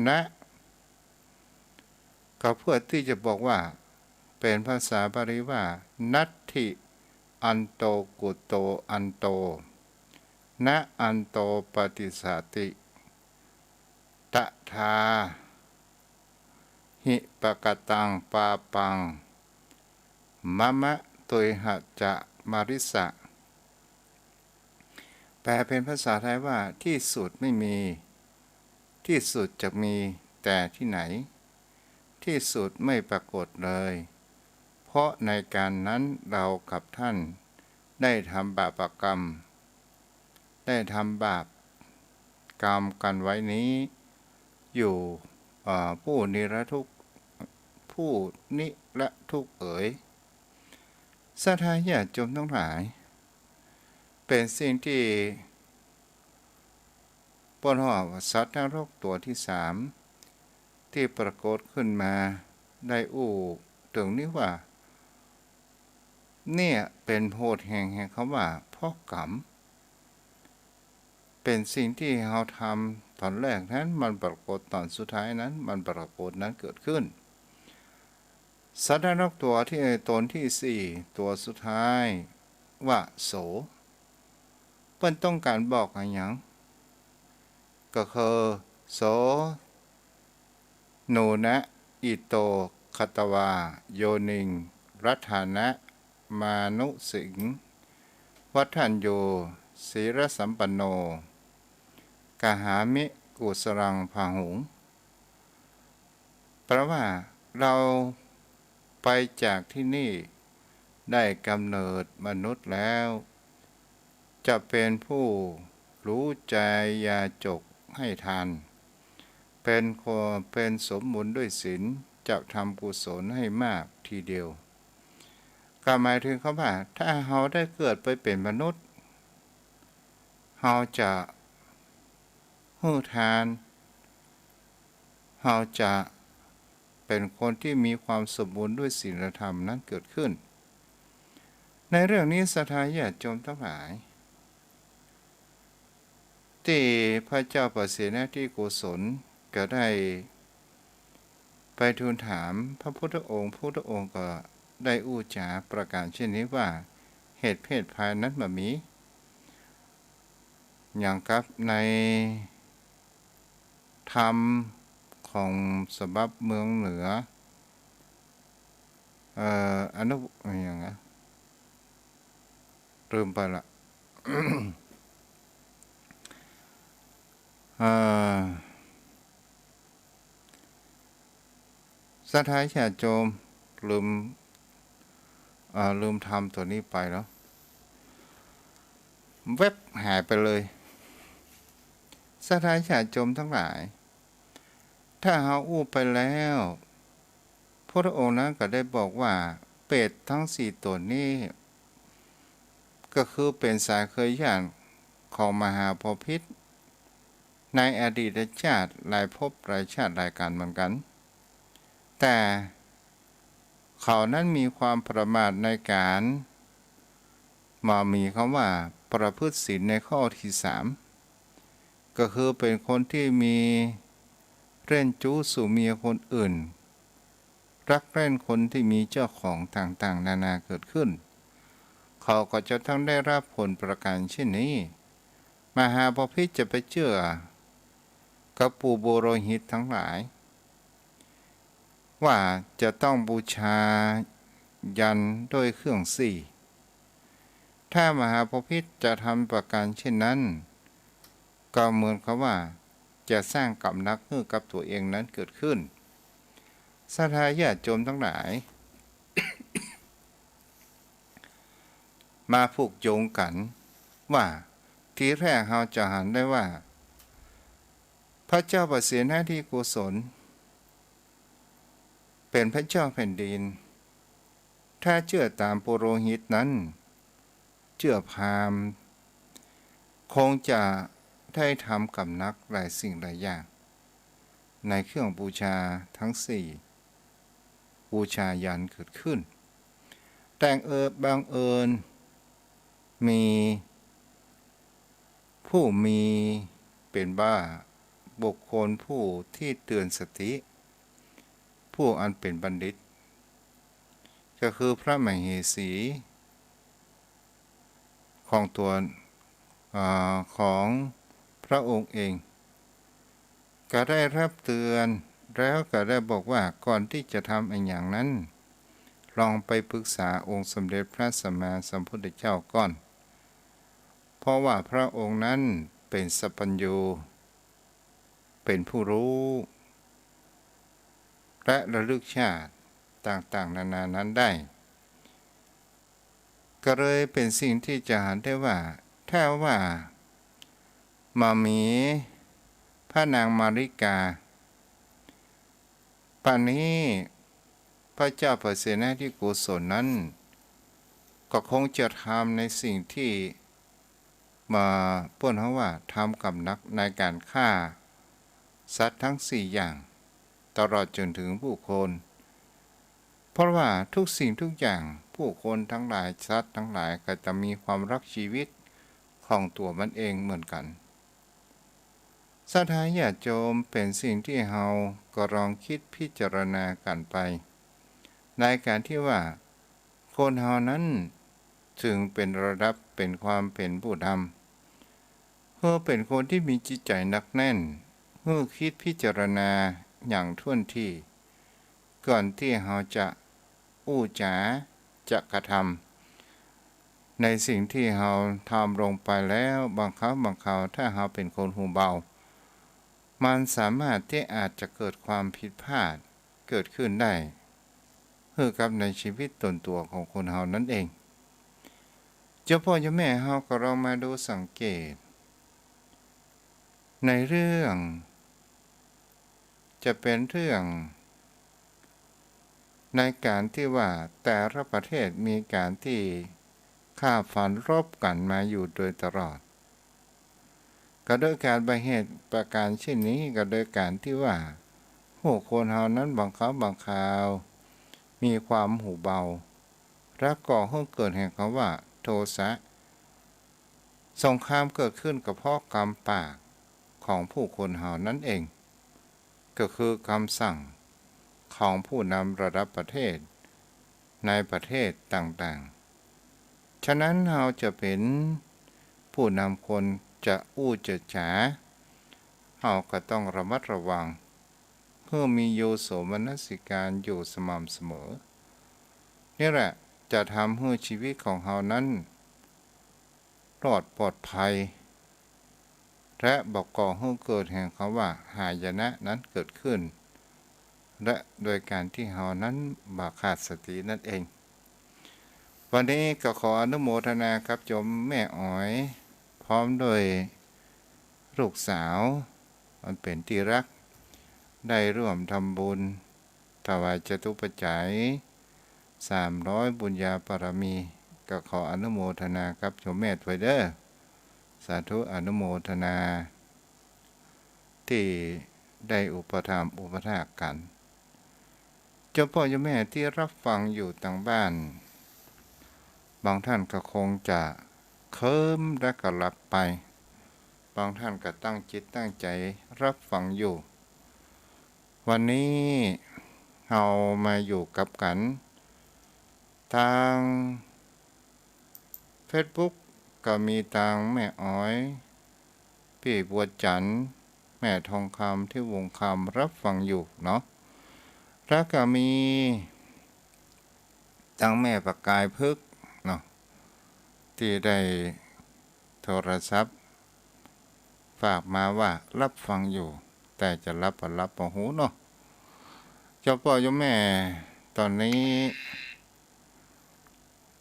นะ ก็เปื้อตี้จะบอกว่า เป๋นภาษาบาลีว่า นัตถิอันโตกุโตอันโต นะอันโตปะติสสาติ ตถา หิปะกะตังปาปัง มะมะ ตุยหะจะ มะริสสะ แปลเป๋นภาษาไทยว่า ที่สุดไม่มี ที่สุดจะมีแต่ที่ไหน ที่สุดไม่ปรากฏเลย เพราะในการนั้นเรากับท่านได้ทำบาปกรรม ได้ทำบาปกรรมกันไว้นี้อยู่ เอ่อ ผู้นิรทุกข์ ผู้นิรทุกข์เอ๋ย ศรัทธาญาติโยมทั้งหลาย เป็นสิ่งตี้เปิ้นฮ้องว่าสัตว์นรกตั๋วตี้สาม ตี้ปรากฏขึ้นมาได้อู้เถิงนี้ว่า เนี่ยเป๋นโหตุแห่ง แห่งกำว่าเพราะกรรม เป๋นสิ่งตี้เฮาทำต๋อนแรกนั้น มันปรากฏต๋อนสุดท้ายนั้น มันปรากฏนั้นเกิดขึ้น สัตว์นรกตั๋วตี้ ต๋นตี้สี่ ตั๋วสุดท้ายว่าโส เปิ้นต้องก๋านบอกอะหยัง ก็คือ โส โนนะ อิโต คะตะวา โยนิง รัฏฐานะ มานุสสิง วัฏฐัญญู สีลสัมปันโน กะหามิ กุสลัง พาหุง แปลว่า เราไปจากตี้นี่ได้กำเนิดมนุษย์แล้ว จะเป๋นผู้รู้ใจ๋ยากจนให้ทาน เป๋นคน เป๋นสมบูรณ์ด้วยศีล จะทำกุศลให้มากทีเดียว ก็หมายถึงกำว่า ถ้าเฮาได้เกิดไปเป๋นมนุษย์ เฮาจะหื้อทาน เฮาจะเป๋นคนตี้มีความสมบูรณ์ด้วยศีลธรรมนั้นเกิดขึ้น ในเรื่องนี้ศรัทธาญาติโยมตังหลาย ตี้พระเจ้าปเสนทิโกศลก็ได้ไปทูลถามพระพุทธองค์ พุทธองค์ก็ได้อู้จ๋าประก๋านเช่นนี้ว่า เหตุเพศภัยนั้นบ่มี อย่างกับในธรรมของฉบับเมืองเหนือ เอ่อ อนุ อะหยังอะ ลืมไปละ เอ่อ ศรัทธาญาติโยม ลืม เอ่อ ลืมธรรมตั๋วนี้ไปแล้ว แว็บหายไปเลย ศรัทธาญาติโยมตังหลาย ถ้าเฮาอู้ไปแล้ว พุทธองค์นั้นก็ได้บอกว่า เปรตตังสี่ตั๋วนี้ ก็คือเป๋นสายเครือญาติของมหาบพิตร ในอดีตชาติหลายภพหลายชาติหลายก๋าลเหมือนกั๋น แต่เขานั้นมีความประมาทในก๋าน บ่มีกำว่าประพฤติศีลในข้อตี้สาม ก็คือเป๋นคนตี้มีเล่นจู๊สู่เมียคนอื่น รักเล่นคนตี้มีเจ้าของต่างๆ นานาเกิดขึ้น เขาก็จะต้องได้รับผลประก๋านเช่นนี้ มหาบพิตรจะไปเจื้อกับปุโรหิตตังหลาย ว่าจะต้องบูชายันต์ด้วยเครื่องสี่ ถ้ามหาบพิตรจะทำประก๋านเช่นนั้น ก็เหมือนกับว่าจะสร้างกรรมหนักหื้อกับตั๋วเองนั้นเกิดขึ้น ศรัทธาญาติโยมตังหลาย มาผูกโยงกั๋นว่า ทีแรกเฮาจะหันได้ว่า พระเจ้าปเสนทิโกศล เป๋นพระเจ้าแผ่นดิน ถ้าเจื้อต๋ามปุโรหิตนั้น เจื้อพราหมณ์ คงจะได้ทำกรรมหนักหลายสิ่งหลายอย่าง ในเครื่องบูชาตังสี่ บูชายันต์เกิดขึ้น แต่เออ บังเอิญมีผู้มี เป๋นว่าบุคคลผู้ตี้เตือนสติ ผู้อันเป๋นบัณฑิต ก็คือพระมเหสี ของตั๋ว อ่า ของพระองค์เอง ก็ได้รับเตือน แล้วก็ได้บอกว่า ก่อนตี้จะทำอะหยังนั้น ลองไปปรึกษาองค์สมเด็จพระสัมมาสัมพุทธเจ้าก่อน เพราะว่าพระองค์นั้นเป๋นสัพพัญญู เป๋นผู้ฮู้ และระลึกชาติต่างๆ นานานั้นได้ ก็เลยเป๋นสิ่งตี้จะหันได้ว่า ถ้าว่าบ่มีพระนางมาริกา ป่านนี้พระเจ้าปเสนทิโกศลนั้น ก็คงจะทำในสิ่งตี้ มาเปิ้นฮ้องว่าทำกรรมหนักในก๋านฆ่าสัตว์ตึงสี่อย่าง ตลอดจ๋นเถิงผู้คน เพราะว่าทุกสิ่งทุกอย่าง ผู้คนตังหลาย สัตว์ตังหลาย ก็จะมีความฮักจีวิตของตั๋วมันเองเหมือนกั๋น ศรัทธาญาติโยม เป๋นสิ่งตี้เฮาก็ลองกึ๊ดพิจารณากั๋นไป ในก๋านตี้ว่า คนเฮานั้น เถิงเป๋นระดับเป๋นความเป๋นผู้นำ หื้อเป๋นคนตี้มีจิตใจ๋หนักแน่น หื้อกึ๊ดพิจารณาอย่างถ้วนถี่ ก่อนตี้เฮาจะอู้จ๋า จะกระทำ ในสิ่งตี้เฮาทำลงไปแล้ว บางครั้งบางคราว ถ้าเฮาเป๋นคนหูเบา มันสามารถตี้อาจจะเกิดความผิดพลาดเกิดขึ้นได้ หื้อกับในจีวิตต๋นตั๋วของคนเฮานั้นเอง โยมป้อโยมแม่เฮาก็ลองมาดูสังเกต ในเรื่อง จะเป๋นเรื่อง ในก๋านตี้ว่าแต่ละประเทศมีก๋านตี้ฆ่าฟันรบกั๋นมาอยู่โดยตลอด ก็โดยก๋านบ่าเหตุประก๋านเช่นนี้ ก็โดยก๋านตี้ว่า ผู้คนเฮานั้นบางครั้งบางคราว มีความหูเบา และก่อหื้อเกิดแห่งกำว่าโทสะ สงครามเกิดขึ้นก็เพราะกำปากของผู้คนเฮานั้นเอง ก็คือกำสั่งของผู้นำระดับประเทศ ในประเทศต่างๆ ฉะนั้นเฮาจะเป๋นผู้นำคน จะอู้จะจ๋า เฮาก็ต้องระมัดระวัง หื้อมีโยโสมนสิการอยู่สม่ำเสมอ นี่แหละจะทำหื้อจีวิตของเฮานั้น รอดปลอดภัย และบ่ก่อหื้อเกิดแห่งกำว่าหายนะนั้นเกิดขึ้น และโดยก๋านตี้เฮานั้นบ่ขาดสตินั่นเอง วันนี้ก็ขออนุโมทนากับโยมแม่อ๋อย พร้อมด้วยลูกสาวอันเป๋นตี้ฮัก ได้ร่วมทำบุญ ถวายจตุปัจจัย สามร้อย บุญญาบารมี ก็ขออนุโมทนากับโยมแม่ตวยเด้อ สาธุอนุโมทนา ตี้ได้อุปถัมภ์อุปถากกั๋น โยมป้อโยมแม่ตี้ฮับฟังอยู่ตางบ้าน บางท่านก็คงจะเคิมและก็หลับไป บางท่านก็ตั้งจิตตั้งใจ๋ฮับฟังอยู่ วันนี้เฮามาอยู่กับกั๋น ตางเฟซบุ๊กก็มีตางแม่อ๋อย ปี้บัวจันทร์ แม่ทองคำ ตี้วงคำฮับฟังอยู่เนาะ แล้วก็มีตางแม่ประกายพฤกษ์เนาะ ตี้ได้โทรศัพท์ ฝากมาว่าฮับฟังอยู่ แต่จะหลับบ่หลับบ่ฮู้เนาะ โยมป้อโยมแม่ ต๋อนนี้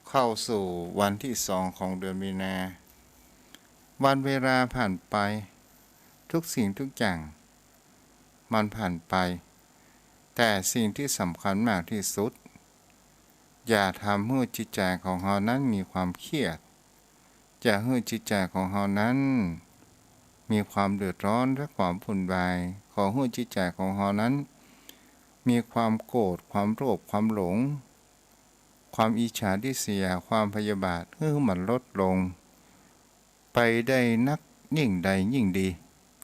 เข้าสู่วันตี้สองของเดือนมีนา วันเวลาผ่านไป ทุกสิ่งทุกอย่างมันผ่านไป แต่สิ่งตี้สำคัญมากตี้สุด อย่าทำหื้อจิตใจ๋ของเฮานั้นมีความเครียด อย่าหื้อจิตใจ๋ของเฮานั้นมีความเดือดร้อนและความวุ่นวาย ขอหื้อจิตใจ๋ของเฮานั้น มีความโกรธ ความโลภ ความหลง ความอิจฉาริษยา ความพยาบาท หื้อมันลดลง ไปได้นักยิ่งใดยิ่งดี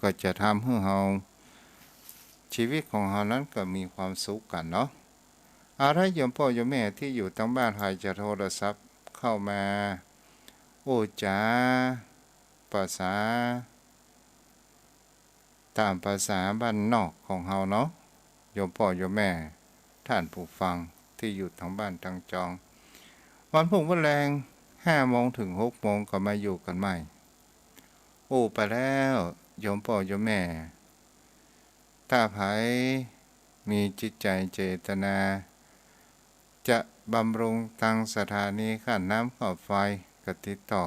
ก็จะทำหื้อเฮา จีวิตของเฮานั้นก็มีความสุขกั๋นเนาะ เอาละโยมป้อโยมแม่ตี้อยู่ตางบ้าน ใผจะโทรศัพท์เข้ามาอู้จ๋า ภาษา ต๋ามภาษาบ้านนอกของเฮาเนาะ โยมป้อโยมแม่ ท่านผู้ฟังตี้อยู่ตางบ้านตางจอง วันพุธวันแลง ห้าโมงเถิงหกโมงก็มาอยู่กั๋นใหม่ อู้ไปแล้ว โยมป้อโยมแม่ ถ้าใผมีจิตใจ๋เจตนา จะบำรุงตางสถานีค่าน้ำค่าไฟ ก็ติดต่อ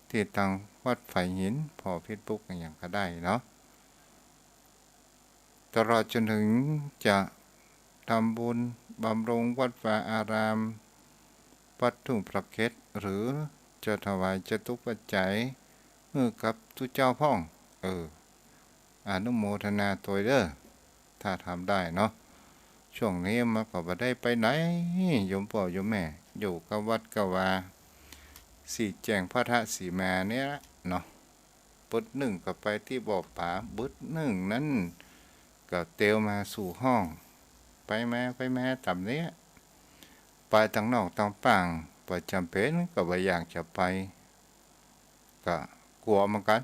ตี้ตางวัดฝายหิน ผ่อเฟซบุ๊กอะหยังก็ได้เนาะ ตลอดจ๋นเถิงจะทำบุญบำรุงวัดวาอาราม วัดทุ่งพระเกศ หรือจะถวายจตุปัจจัย หื้อกับตุ๊เจ้าพ่อง เออ อนุโมทนาตวยเด้อ ถ้าทำได้เนาะ ช่วงนี้มันก็บ่ได้ไปไหน โยมป้อโยมแม่ อยู่กับวัดกับวา สี่แจ้งพระธาตุสีมาเนี่ยเนาะ ปึดนึ่งก็ไปตี้บ่อป๋า ปึดนึ่งนั้นก็เตียวมาสู่ห้อง ไปมา ไปมาต๋ามเนี้ย ไปตังนอกตังป้าง บ่จ๋ำเป๋นก็บ่อยากจะไป ก็กั๋วเหมือนกั๋น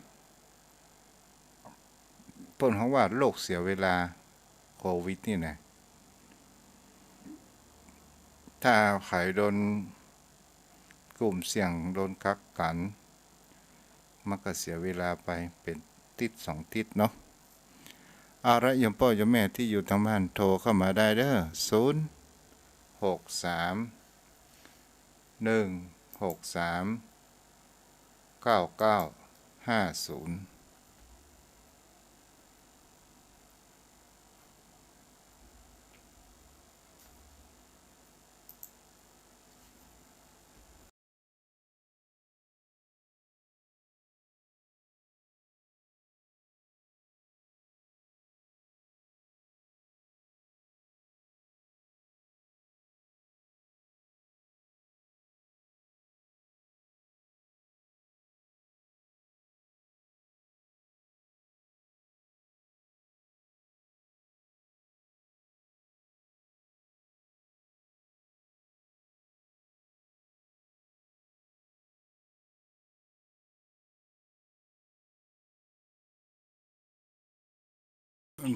เปิ้นฮ้องว่าโรคเสียเวลา โควิดนี่นะ ถ้าใผโดนกลุ่มเสี่ยง โดนกักกั๋น มันก็เสียเวลาไปเป๋นติ๊ดสองติ๊ดเนาะ เอาละ โยมป้อโยมแม่ตี้อยู่ตางบ้าน โทรเข้ามาได้เด้อ ศูนย์ หก สาม หนึ่ง หก สาม เก้า เก้า ห้า ศูนย์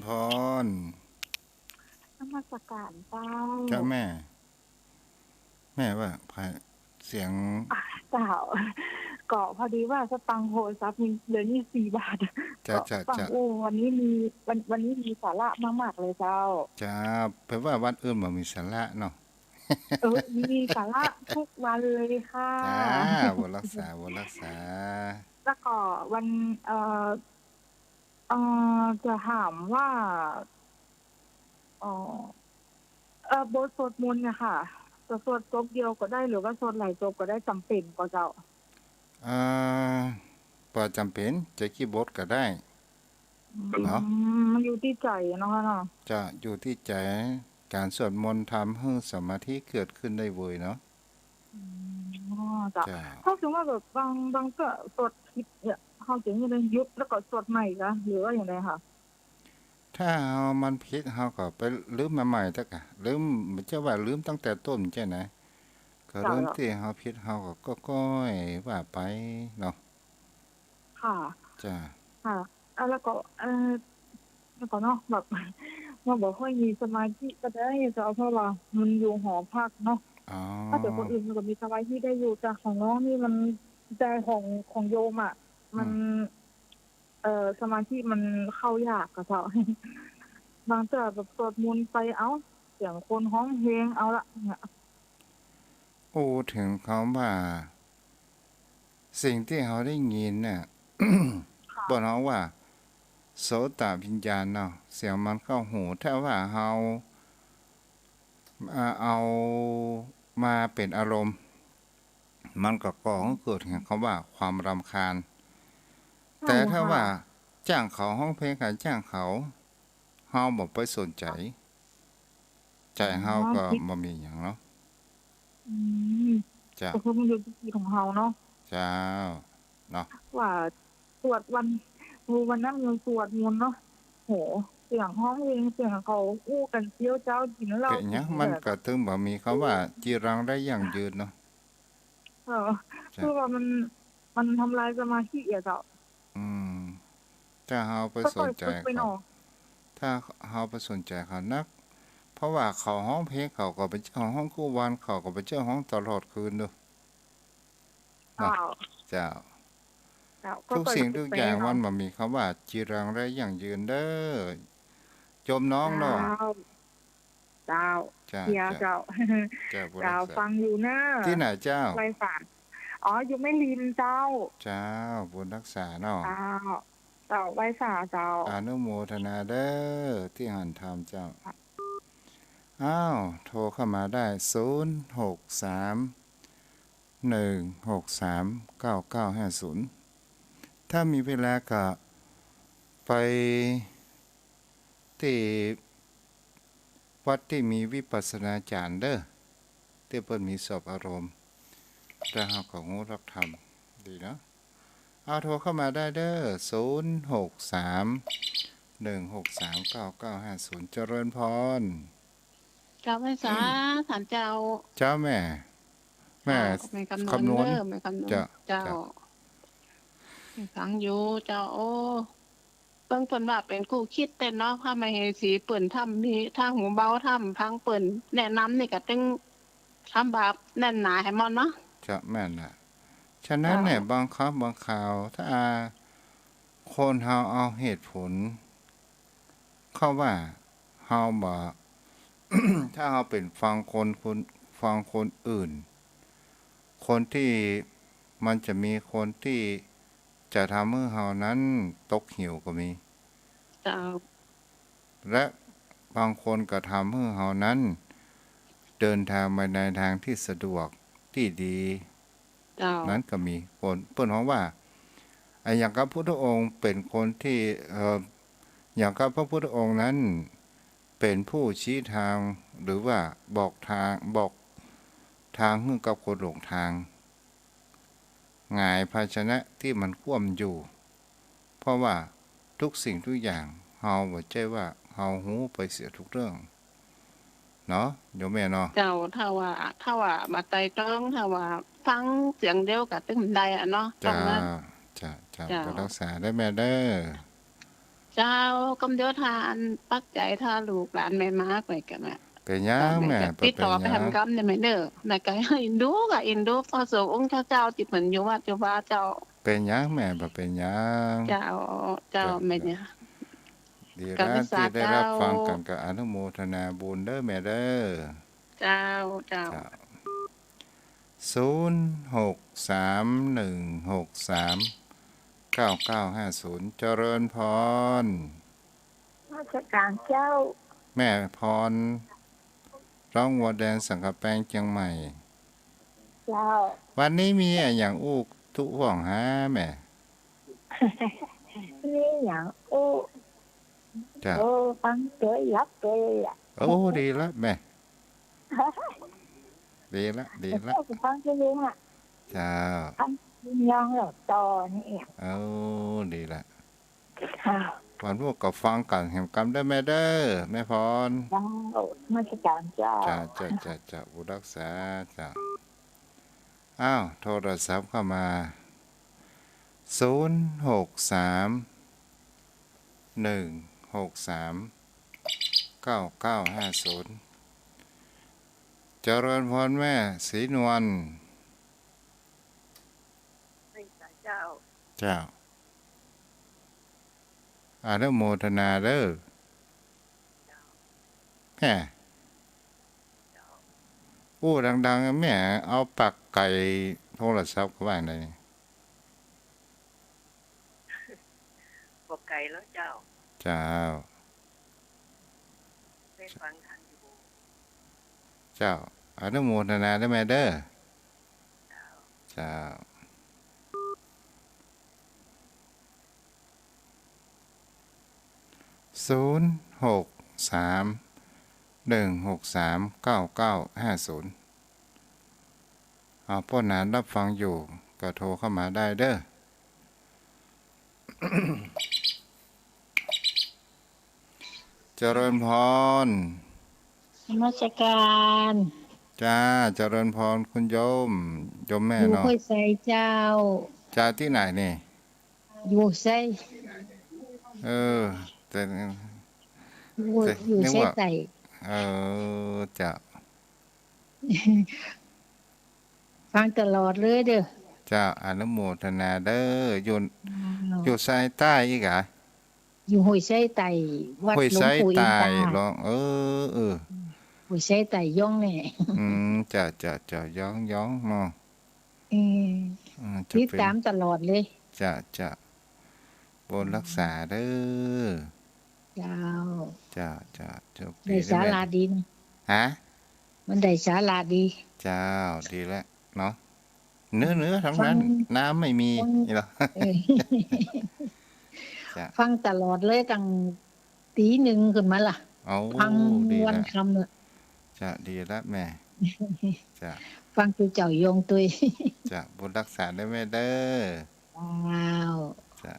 พร นมัสการเจ้า เจ้าแม่ แม่ว่าใผ เสียง อ่ะ เจ้า ก็พอดีว่าสตางค์โทรศัพท์มีเหลือยี่สิบสี่บาท เจ้า ก็ เจ้า ฟัง เจ้า โอ้ วันนี้มี วัน วันนี้มีสาระมากๆ เลยเจ้า เจ้า แปลว่าวันอื่นบ่มีสาระเนาะ เออ มีสาระทุกวันเลยค่ะ จ้า บุญรักษา บุญรักษา แล้วก็วัน เอ่อ เอ่อ จะถามว่า อ๋อ เอ่อ บทสวดมนต์เนี่ยค่ะ จะสวดจบเดียวก็ได้ หรือว่าสวดหลายจบก็ได้ จ๋ำเป๋นก่อเจ้า อ่า บ่จ๋ำเป๋น จะกี่บทก็ได้ เนาะ อืม มันอยู่ตี้ใจ๋เนาะค่ะเนาะ จะอยู่ตี้ใจ๋ ก๋านสวดมนต์ทำหื้อสมาธิเกิดขึ้นได้เวยเนาะ อืม อ๋อ เจ้า เจ้า ถ้าสมมุติว่าแบบบาง บางเตื้อสวดผิดเนี่ย เฮาจะยังได้หยุดแล้วก็สวดใหม่กะ หรือว่าอย่างไรคะ ถ้าเฮามันผิด เฮาก็ไปเริ่มมาใหม่เต๊อะกะ เริ่ม บ่ใจ้ว่าเริ่มตั้งแต่ต้นใจ้ไหน ก็เริ่ม เจ้า ตี้เฮาผิด เฮาก็ก้อยๆ ว่าไปเนาะ ค่ะ จ้า ค่ะ อ่ะ แล้วก็ เอ่อ แล้วก็เนาะ แบบ ว่าบ่ค่อยมีสมาธิก็ได้เจ้า เพราะว่ามันอยู่หอพักเนาะ อ๋อ ถ้าเกิดคนอื่นมันก็มีสมาธิได้อยู่ แต่ของน้องนี่มัน แต่ของ ของโยมอะ มัน อืม เอ่อ สมาธิมันเข้ายากอะเจ้า บางเตื้อแบบสวดมนต์ไป เอ้า เสียงคนฮ้องเพลง เอาละเนี่ย อู้เถิงกำว่า สิ่งตี้เฮาได้ยินน่ะ ค่ะ เปิ้นฮ้องว่า โสตวิญญาณเนาะ เสียงมันเข้าหู ถ้าว่าเฮา อ่า เอามาเป๋นอารมณ์ มันก็ก่อหื้อเกิดแห่งกำว่าความรำคาญ เจ้า แต่ถ้า ค่ะ ว่าจ้างเขาฮ้องเพลง ก็จ้างเขา เฮาบ่ไปสนใจ๋ ใจ๋เฮาก็ อ๋อ บ่มีหยังเนาะ อืม เจ้า ก็คือมันอยู่ตี้จิตของเฮาเนาะ เจ้า เนาะ ว่าสวดวัน โอ้ วันนั้นมันสวดมนต์เนาะ โห เสียงฮ้องเพลง เสียงเขาอู้กั๋นเซี้ยวเจ๊ากิ๋นเหล้า เป๋นหยัง กิ๋นเบียร์ มันก็เถิงบ่มีกำว่าจีรังได้ยั่งยืนเนาะ เออ เจ้า คือว่ามัน มันทำลายสมาธิอะเจ้า อืม ถ้าเฮาไปสนใจ๋เขา ก็ต้องฝึกไปเนาะ ถ้าเฮาไปสนใจ๋เขานัก เพราะว่าเขาฮ้องเพลง เขาก็บ่ใจ้ฮ้องกู้วัน เขาก็บ่ใจ้ฮ้องตลอดคืนเนาะ เนาะ เจ้า เจ้า เจ้า ทุกสิ่งทุกอย่าง ก็ต้องฝึกไปเนาะ มันบ่มีกำว่าจีรังได้ยั่งยืนเด้อ โยมน้องเนาะ เจ้า เจ้า เจ้า เจ้า เจ้า เจ้า เจ้า ฟังอยู่เน้อ ตี้ไหนเจ้า ไหว้สา อ๋อ อยู่แม่ริมเจ้า เจ้า บุญรักษาเนาะ เจ้า เจ้า ไหว้สาเจ้า อนุโมทนาเด้อ ตี้หันธรรมเจ้า อ้าว โทรเข้ามาได้ ศูนย์ หก สาม หนึ่ง หก สาม เก้า เก้า ห้า ศูนย์ ถ้ามีเวลาก็ไปตี้วัดตี้มีวิปัสสนาจารย์เด้อ ตี้เปิ้นมีสอบอารมณ์ แล้วเฮาก็ฮู้หลักธรรมดีเนาะ เอาโทรเข้ามาได้เด้อ ศูนย์หกสาม หนึ่งหกสาม เก้าเก้าห้าศูนย์ เจริญพร เจ้าพรรษา ท่านเจ้า เจ้าแม่ แม่ เจ้า แม่คำนวณ คำนวณ เด้อ แม่คำนวณ เจ้า เจ้า เจ้า ฟังอยู่เจ้า โอ้ เปิ้น เปิ้นว่าเป๋นกู้คิดเต้นเนาะ พระมเหสีเปิ้นทำมีทางหูเบาทำฟังเปิ้นแนะนำนี่ก็ตึงทำบาปแน่นหนาแหมเนาะ เจ้า แม่นน่ะ ฉะนั้นเนี่ย เจ้า บางครั้งบางคราว ถ้าคนเฮาเอาเหตุผล เข้าว่าเฮาบ่ ถ้าเฮาเป๋นฟังคน คน ฟังคนอื่น คนตี้ มันจะมีคนตี้จะทำหื้อเฮานั้นตกเหวก็มี เจ้า และบางคนก็ทำหื้อเฮานั้นเดินทางไปในทางตี้สะดวกตี้ดี เจ้า นั้นก็มีคน เปิ้นฮ้องว่า อะ อย่างกับพุทธองค์เป๋นคนตี้ เอ่อ อย่างกับพระพุทธองค์นั้นเป๋นผู้ชี้ทาง หรือว่าบอกทาง บอกทางหื้อกับคนหลงทาง หงายภาชนะตี้มันคว่ำอยู่ เพราะว่าทุกสิ่งทุกอย่างเฮาบ่ใจ้ว่าเฮาฮู้ไปเสียทุกเรื่อง เนาะ โยมแม่เนาะ เจ้า ถ้าว่า ถ้าว่าบ่ไตร่ตรอง ถ้าว่าฟังเสียงเดียวก็ตึงบ่ได้อะเนาะ เจ้า ต้องมา เจ้า เจ้า เจ้า ก็รักษาได้แม่เด้อ เจ้า กำเดียวถ้าอันปักใจ๋ ถ้าลูกหลานแม่มาก่อยก็แม่ เป๋นหยังแม่ บ่เป๋นหยัง ติดต่อไปแหมกำเนี่ยแม่เด้อ แม่ก็เอ็นดู ก็เอ็นดูพระสงฆ์องค์เจ้า ตี้เปิ้นอยู่วัดอยู่วาเจ้า เป๋นหยังแม่ บ่เป๋นหยัง เจ้า เจ้า เจ้า แม่เนี่ย ดี ก็ ละ รักษา ตี้ได้รับ เจ้า ฟังกั๋น ก็อนุโมทนาบุญเด้อแม่เด้อ เจ้า เจ้า เจ้า ศูนย์หกสาม หนึ่งหกสาม เก้าเก้าห้าศูนย์ เจริญพร นมัสการเจ้า แม่พร ร้องวัวแดนสังกะแปงเจียงใหม่ เจ้า วันนี้มีอะหยังอู้ตุ๊ฮ่องหาแม่ มีหยังอู้ เจ้า โอ้ ฟังเตยหลับเตยอะ โอ้ ดีละแม่ ดีละ ดีละ ฟังเตยอะ เจ้า ฟังยองหลอดต่อนี่อะ โอ้ ดีละ เจ้า วันพวกก็ฟังกั๋นแหมกำเด้อแม่เด้อ แม่พร เจ้า นมัสการเจ้า เจ้า เจ้า เจ้า เจ้า ผู้รักษา เจ้า อ้าว โทรศัพท์เข้ามา ศูนย์หกสาม หนึ่งหกสาม เก้าเก้าห้าศูนย์ เจริญพรแม่ศรีนวล เจ้า เจ้า อนุโมทนาเด้อ แม่ อู้ดังๆ แม่ เอาปากไก่โทรศัพท์เข้าบ้านได้ ปากไก่แล้วเจ้า เจ้า ได้ฟังทันอยู่ เจ้า อนุโมทนาเด้อแม่เด้อ เจ้า เจ้า ศูนย์หกสาม หนึ่งหกสาม เก้าเก้าห้าศูนย์ เอา ป้อหนานรับฟังอยู่ ก็โทรเข้ามาได้เด้อ เจริญพร นมัสการ จ้า เจริญพรคุณโยม โยมแม่เนาะ อยู่ห้วยไซเจ้า จ้า ตี้ไหนนี่ อยู่ไซ เออ แต่ อยู่ แต่ อยู่ นึกว่า ไซใต้ เออ จ้า ฟังตลอดเลยเด้อ จ้า อนุโมทนาเด้อ อยู่ อ้าว อยู่ไซใต้อีกอะ อยู่ห้วยไซใต้ วัดหลวงปู่อินตา ห้วยไซใต้ ลอง เออ เออ ห้วยไซใต้ย้องแน่ อืม จ้า จ้า จ้า ย้อง ย้องเนาะ เออ อืม จะ ติดตามตลอดเลย จ้า จ้า บุญรักษาเด้อ เจ้า จ้า จ้า โชคดี ได้สาระดีนะ ฮะ มันได้สาระดี เจ้า ดีแล้วเนาะ เหนือๆ ทั้งนั้น ฟัง น้ำไม่มี ฟัง นี่เหรอ เออ จ้ะ ฟังตลอดเลย ตั้งตี๋หนึ่งขึ้นมาละ โอ้ ฟัง ดีละ วันค่ำละ จ้ะ ดีละแม่ จ้ะ ฟังตุ๊เจ้าโยงตุ๊ย จ้ะ บุญฮักษาเด้อแม่เด้อ เจ้า จ้ะ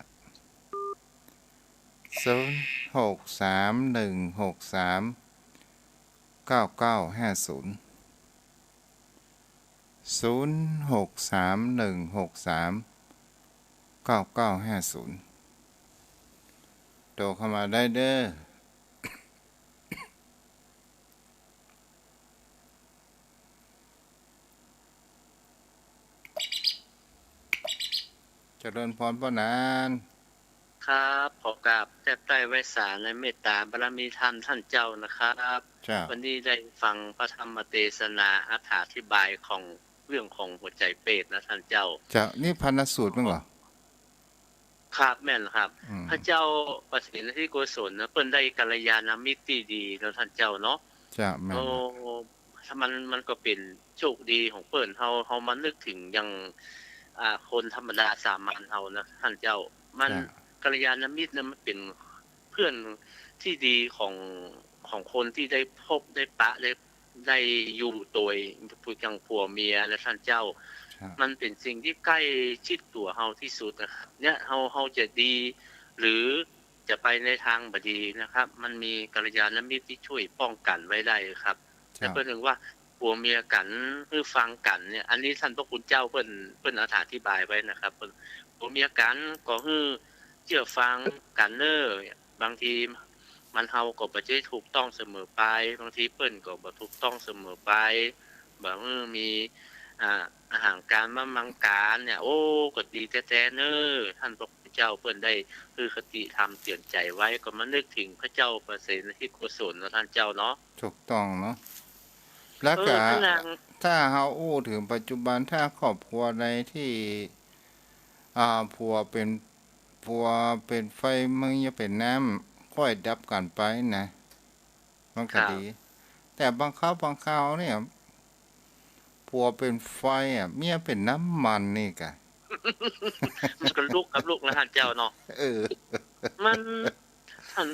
ศูนย์หกสามหนึ่งหกสามเก้าเก้าห้าศูนย์ ศูนย์หกสามหนึ่งหกสามเก้าเก้าห้าศูนย์ โทรเข้ามาได้เด้อ เจริญพรป้อหนาน ครับ ขอกราบแทบใต้ไหว้สาในเมตตาบารมีธรรมท่านเจ้านะครับ เจ้า วันนี้ได้ฟังพระธรรมเตสนาอธิบายของเรื่องของหัวใจเปรตนะท่านเจ้า เจ้า นี่พรรณสูตรมั้งเหรอ ครับ แม่นครับ อืม พระเจ้าประสิทธิโกศลนะ เปิ้นได้กัลยาณมิตรตี้ดีเนาะท่านเจ้าเนาะ เจ้า แม่น โอ้ มัน มันก็เป๋นโชคดีของเปิ้น เฮา เฮามานึกเถิงอย่าง อ่า คนธรรมดาสามัญเฮานะท่านเจ้า มัน เจ้า กัลยาณมิตรนะมันเป๋นเพื่อนตี้ดีของ ของคนตี้ได้พบได้ปะได้ ได้อยู่โตย พูดอย่างผัวเมียนะท่านเจ้า ครับ มันเป๋นสิ่งตี้ใก้ชิดตั๋วเฮาตี้สุดนะครับ เนี่ย เฮา เฮาจะดี หรือจะไปในทางบ่ดีนะครับ มันมีกัลยาณมิตรตี้ช่วยป้องกันไว้ได้ครับ เจ้า แล้วเปิ้นเถิงว่าผัวเมียกั๋นหื้อฟังกั๋นเนี่ย อันนี้ท่านพระคุณเจ้าเปิ้น เปิ้นอธิบายไว้นะครับ เปิ้น ผัวเมียกั๋นก็หื้อเจื้อฟังกั๋นเน่อ บางทีมันเฮาก็บ่ใจ้ถูกต้องเสมอไป บางทีเปิ้นก็บ่ถูกต้องเสมอไป บ่ เออ มี อ่า อาหารการมามังการเนี่ย โอ้ ก็ดีแต๊ๆ เน่อ ท่านพระคุณเจ้าเปิ้นได้หื้อคติธรรมเตือนใจ๋ไว้ ก็มานึกเถิงพระเจ้าประเสนทิโกศลเนาะท่านเจ้าเนาะ ถูกต้องเนาะ แล้วก็ เออ ถ้าเฮาอู้เถิงปัจจุบัน ถ้าครอบครัวใดตี้ อ่า ผัวเป๋น ผัวเป๋นไฟ เมียเป๋นน้ำ ค่อยดับกั๋นไปนะ มันก็ดี ครับ แต่บางคราวบางคราวเนี่ย ผัวเป๋นไฟอะ เมียเป๋นน้ำมันนี่กะ มันก็ลุกกับลุกนะท่านเจ้าเนาะ เออ มัน ท่าน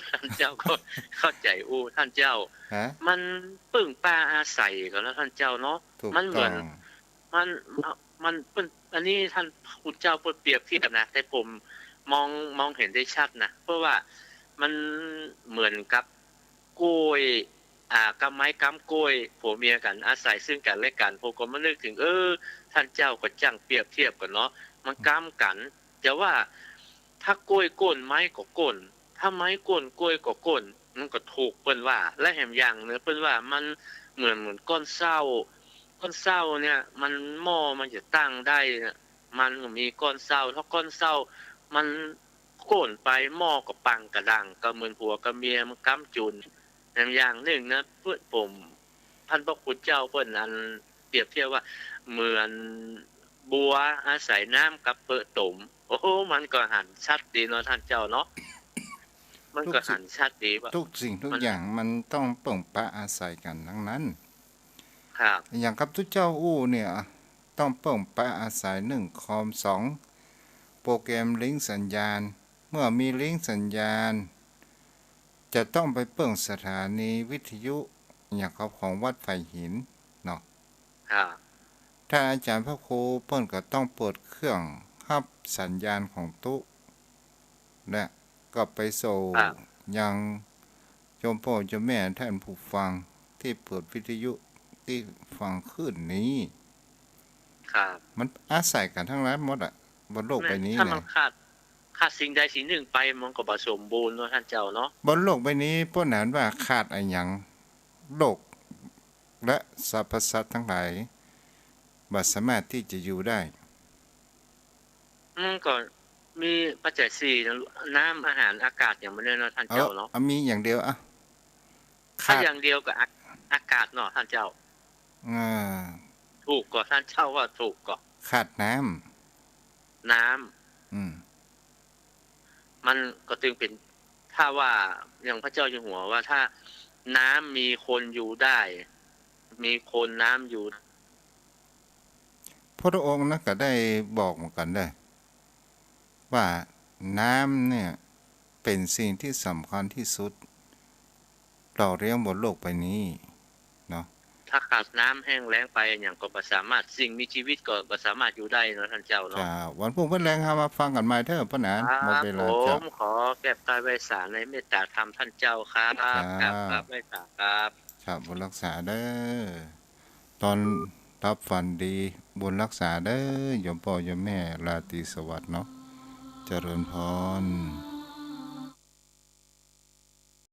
ท่านเจ้าก็เข้าใจ๋อู้ ท่านเจ้า ฮะ มันเปิ้งป้าอาศัยกั๋นเนาะท่านเจ้าเนาะ ถูกต้อง มันเหมือน มัน มันเปิ้น อันนี้ท่านคุณเจ้าเปิ้นเปรียบเทียบนะ แต่ผมมอง มองเห็นได้ชัดนะ เพราะว่ามันเหมือนกับก้วย อ่า กำไม้กำก้วย ผัวเมียกั๋นอาศัยซึ่งกั๋นและกั๋น ผมก็มานึกเถิง เออ ท่านเจ้าก็จ้างเปรียบเทียบกั๋นเนาะ มันกำกั๋น แต่ว่าถ้าก้วยโก้นไม้ก็โก้น ถ้าไม้โก้นก้วยก็โก้น มันก็ถูกเปิ้นว่า และแหมอย่างเน่อ เปิ้นว่ามันเหมือน เหมือนก้อนเซ้า ก้อนเซ้าเนี่ย มันหม้อมันจะตั้งได้เนี่ย มันก็มีก้อนเซ้า ถ้าก้อนเซ้ามันโก้นไป หม้อก็ปังกระดัง ก็เหมือนผัวกับเมียมันกำจุน แหมอย่างนึ่งนะ เปิ้น ผม ท่านพระคุณเจ้าเปิ้นอันเปรียบเทียบว่าเหมือนบัวอาศัยน้ำกับเปิ้งต๋ม โอ้โห มันก็หันชัดดีเนาะท่านเจ้าเนาะ มันก็หันชัดดีว่า ทุกสิ่งทุกอย่างมันต้องเปิ้งปะอาศัยกั๋นทั้งนั้น ครับ อย่างกับตุ๊เจ้าอู้เนี่ย ต้องเปิ้งปะอาศัย หนึ่ง คอม สอง โปรแกรมลิงก์สัญญาณ เมื่อมีลิงก์สัญญาณ จะต้องไปเปิ้งสถานีวิทยุ อย่างกับของวัดไผ่หินเนาะ ครับ ถ้าอาจ๋ารย์พระครูเปิ้นก็ต้องเปิดเครื่องฮับสัญญาณของตุ๊ และก็ไปส่ง ครับ ยังโยมป้อโยมแม่ท่านผู้ฟังตี้เปิดวิทยุตี้ฟังคลื่นนี้ ครับ มันอาศัยกั๋นทั้งนั้นหมดอะ บนโลกใบนี้ ถ้ามัน นะ ขาด ขาดสิ่งใดสิ่งหนึ่งไปมันก็บ่สมบูรณ์เนาะท่านเจ้าเนาะ บนโลกใบนี้เปิ้นหันว่าขาดอะหยัง โลกและสรรพสัตว์ทั้งหลายบ่สามารถตี้จะอยู่ได้ มันก็มีปัจจัยสี่นะ น้ำ อาหาร อากาศ อย่างมันเนี่ยเนาะท่านเจ้าเนาะ เออ มีอย่างเดียวอะ ถ้า ขาด อย่างเดียวก็ อา- อากาศเนาะท่านเจ้า อ่า ถูกก่อ ท่านเจ้าว่าถูกก่อ ขาดน้ำ น้ำ อืม มันก็จึงเป๋น ถ้าว่าอย่างพระเจ้าอยู่หัวว่าถ้าน้ำมีคนอยู่ได้ มีคนน้ำอยู่ พ พุทธองค์นะก็ได้บอกเหมือนกั๋นเน่อ ว่าน้ำเนี่ยเป๋นสิ่งตี้สำคัญตี้สุด หล่อเลี้ยงบนโลกใบนี้เนาะ ถ้าขาดน้ำแห้งแล้งไปอะหยังก็บ่สามารถ สิ่งมีชีวิตก็บ่สามารถอยู่ได้เนาะต้านเจ้าเนาะ จ้า วันพุธวันแรงเฮามาฟังกั๋นใหม่เต๊อะป้อหนาน ครับ หมดเวลา ผม จ้า ขอแก็บกายไหว้สาในเมตตาธรรมต้านเจ้าครับ ครับ ครับ ครับ ไหว้สาครับ ครับ บุญรักษาเน่อ ต๋อนหลับฝันดี บุญรักษาเน่อ โยมป้อโยมแม่ ราตรีสวัสดิ์เนาะ เจริญพร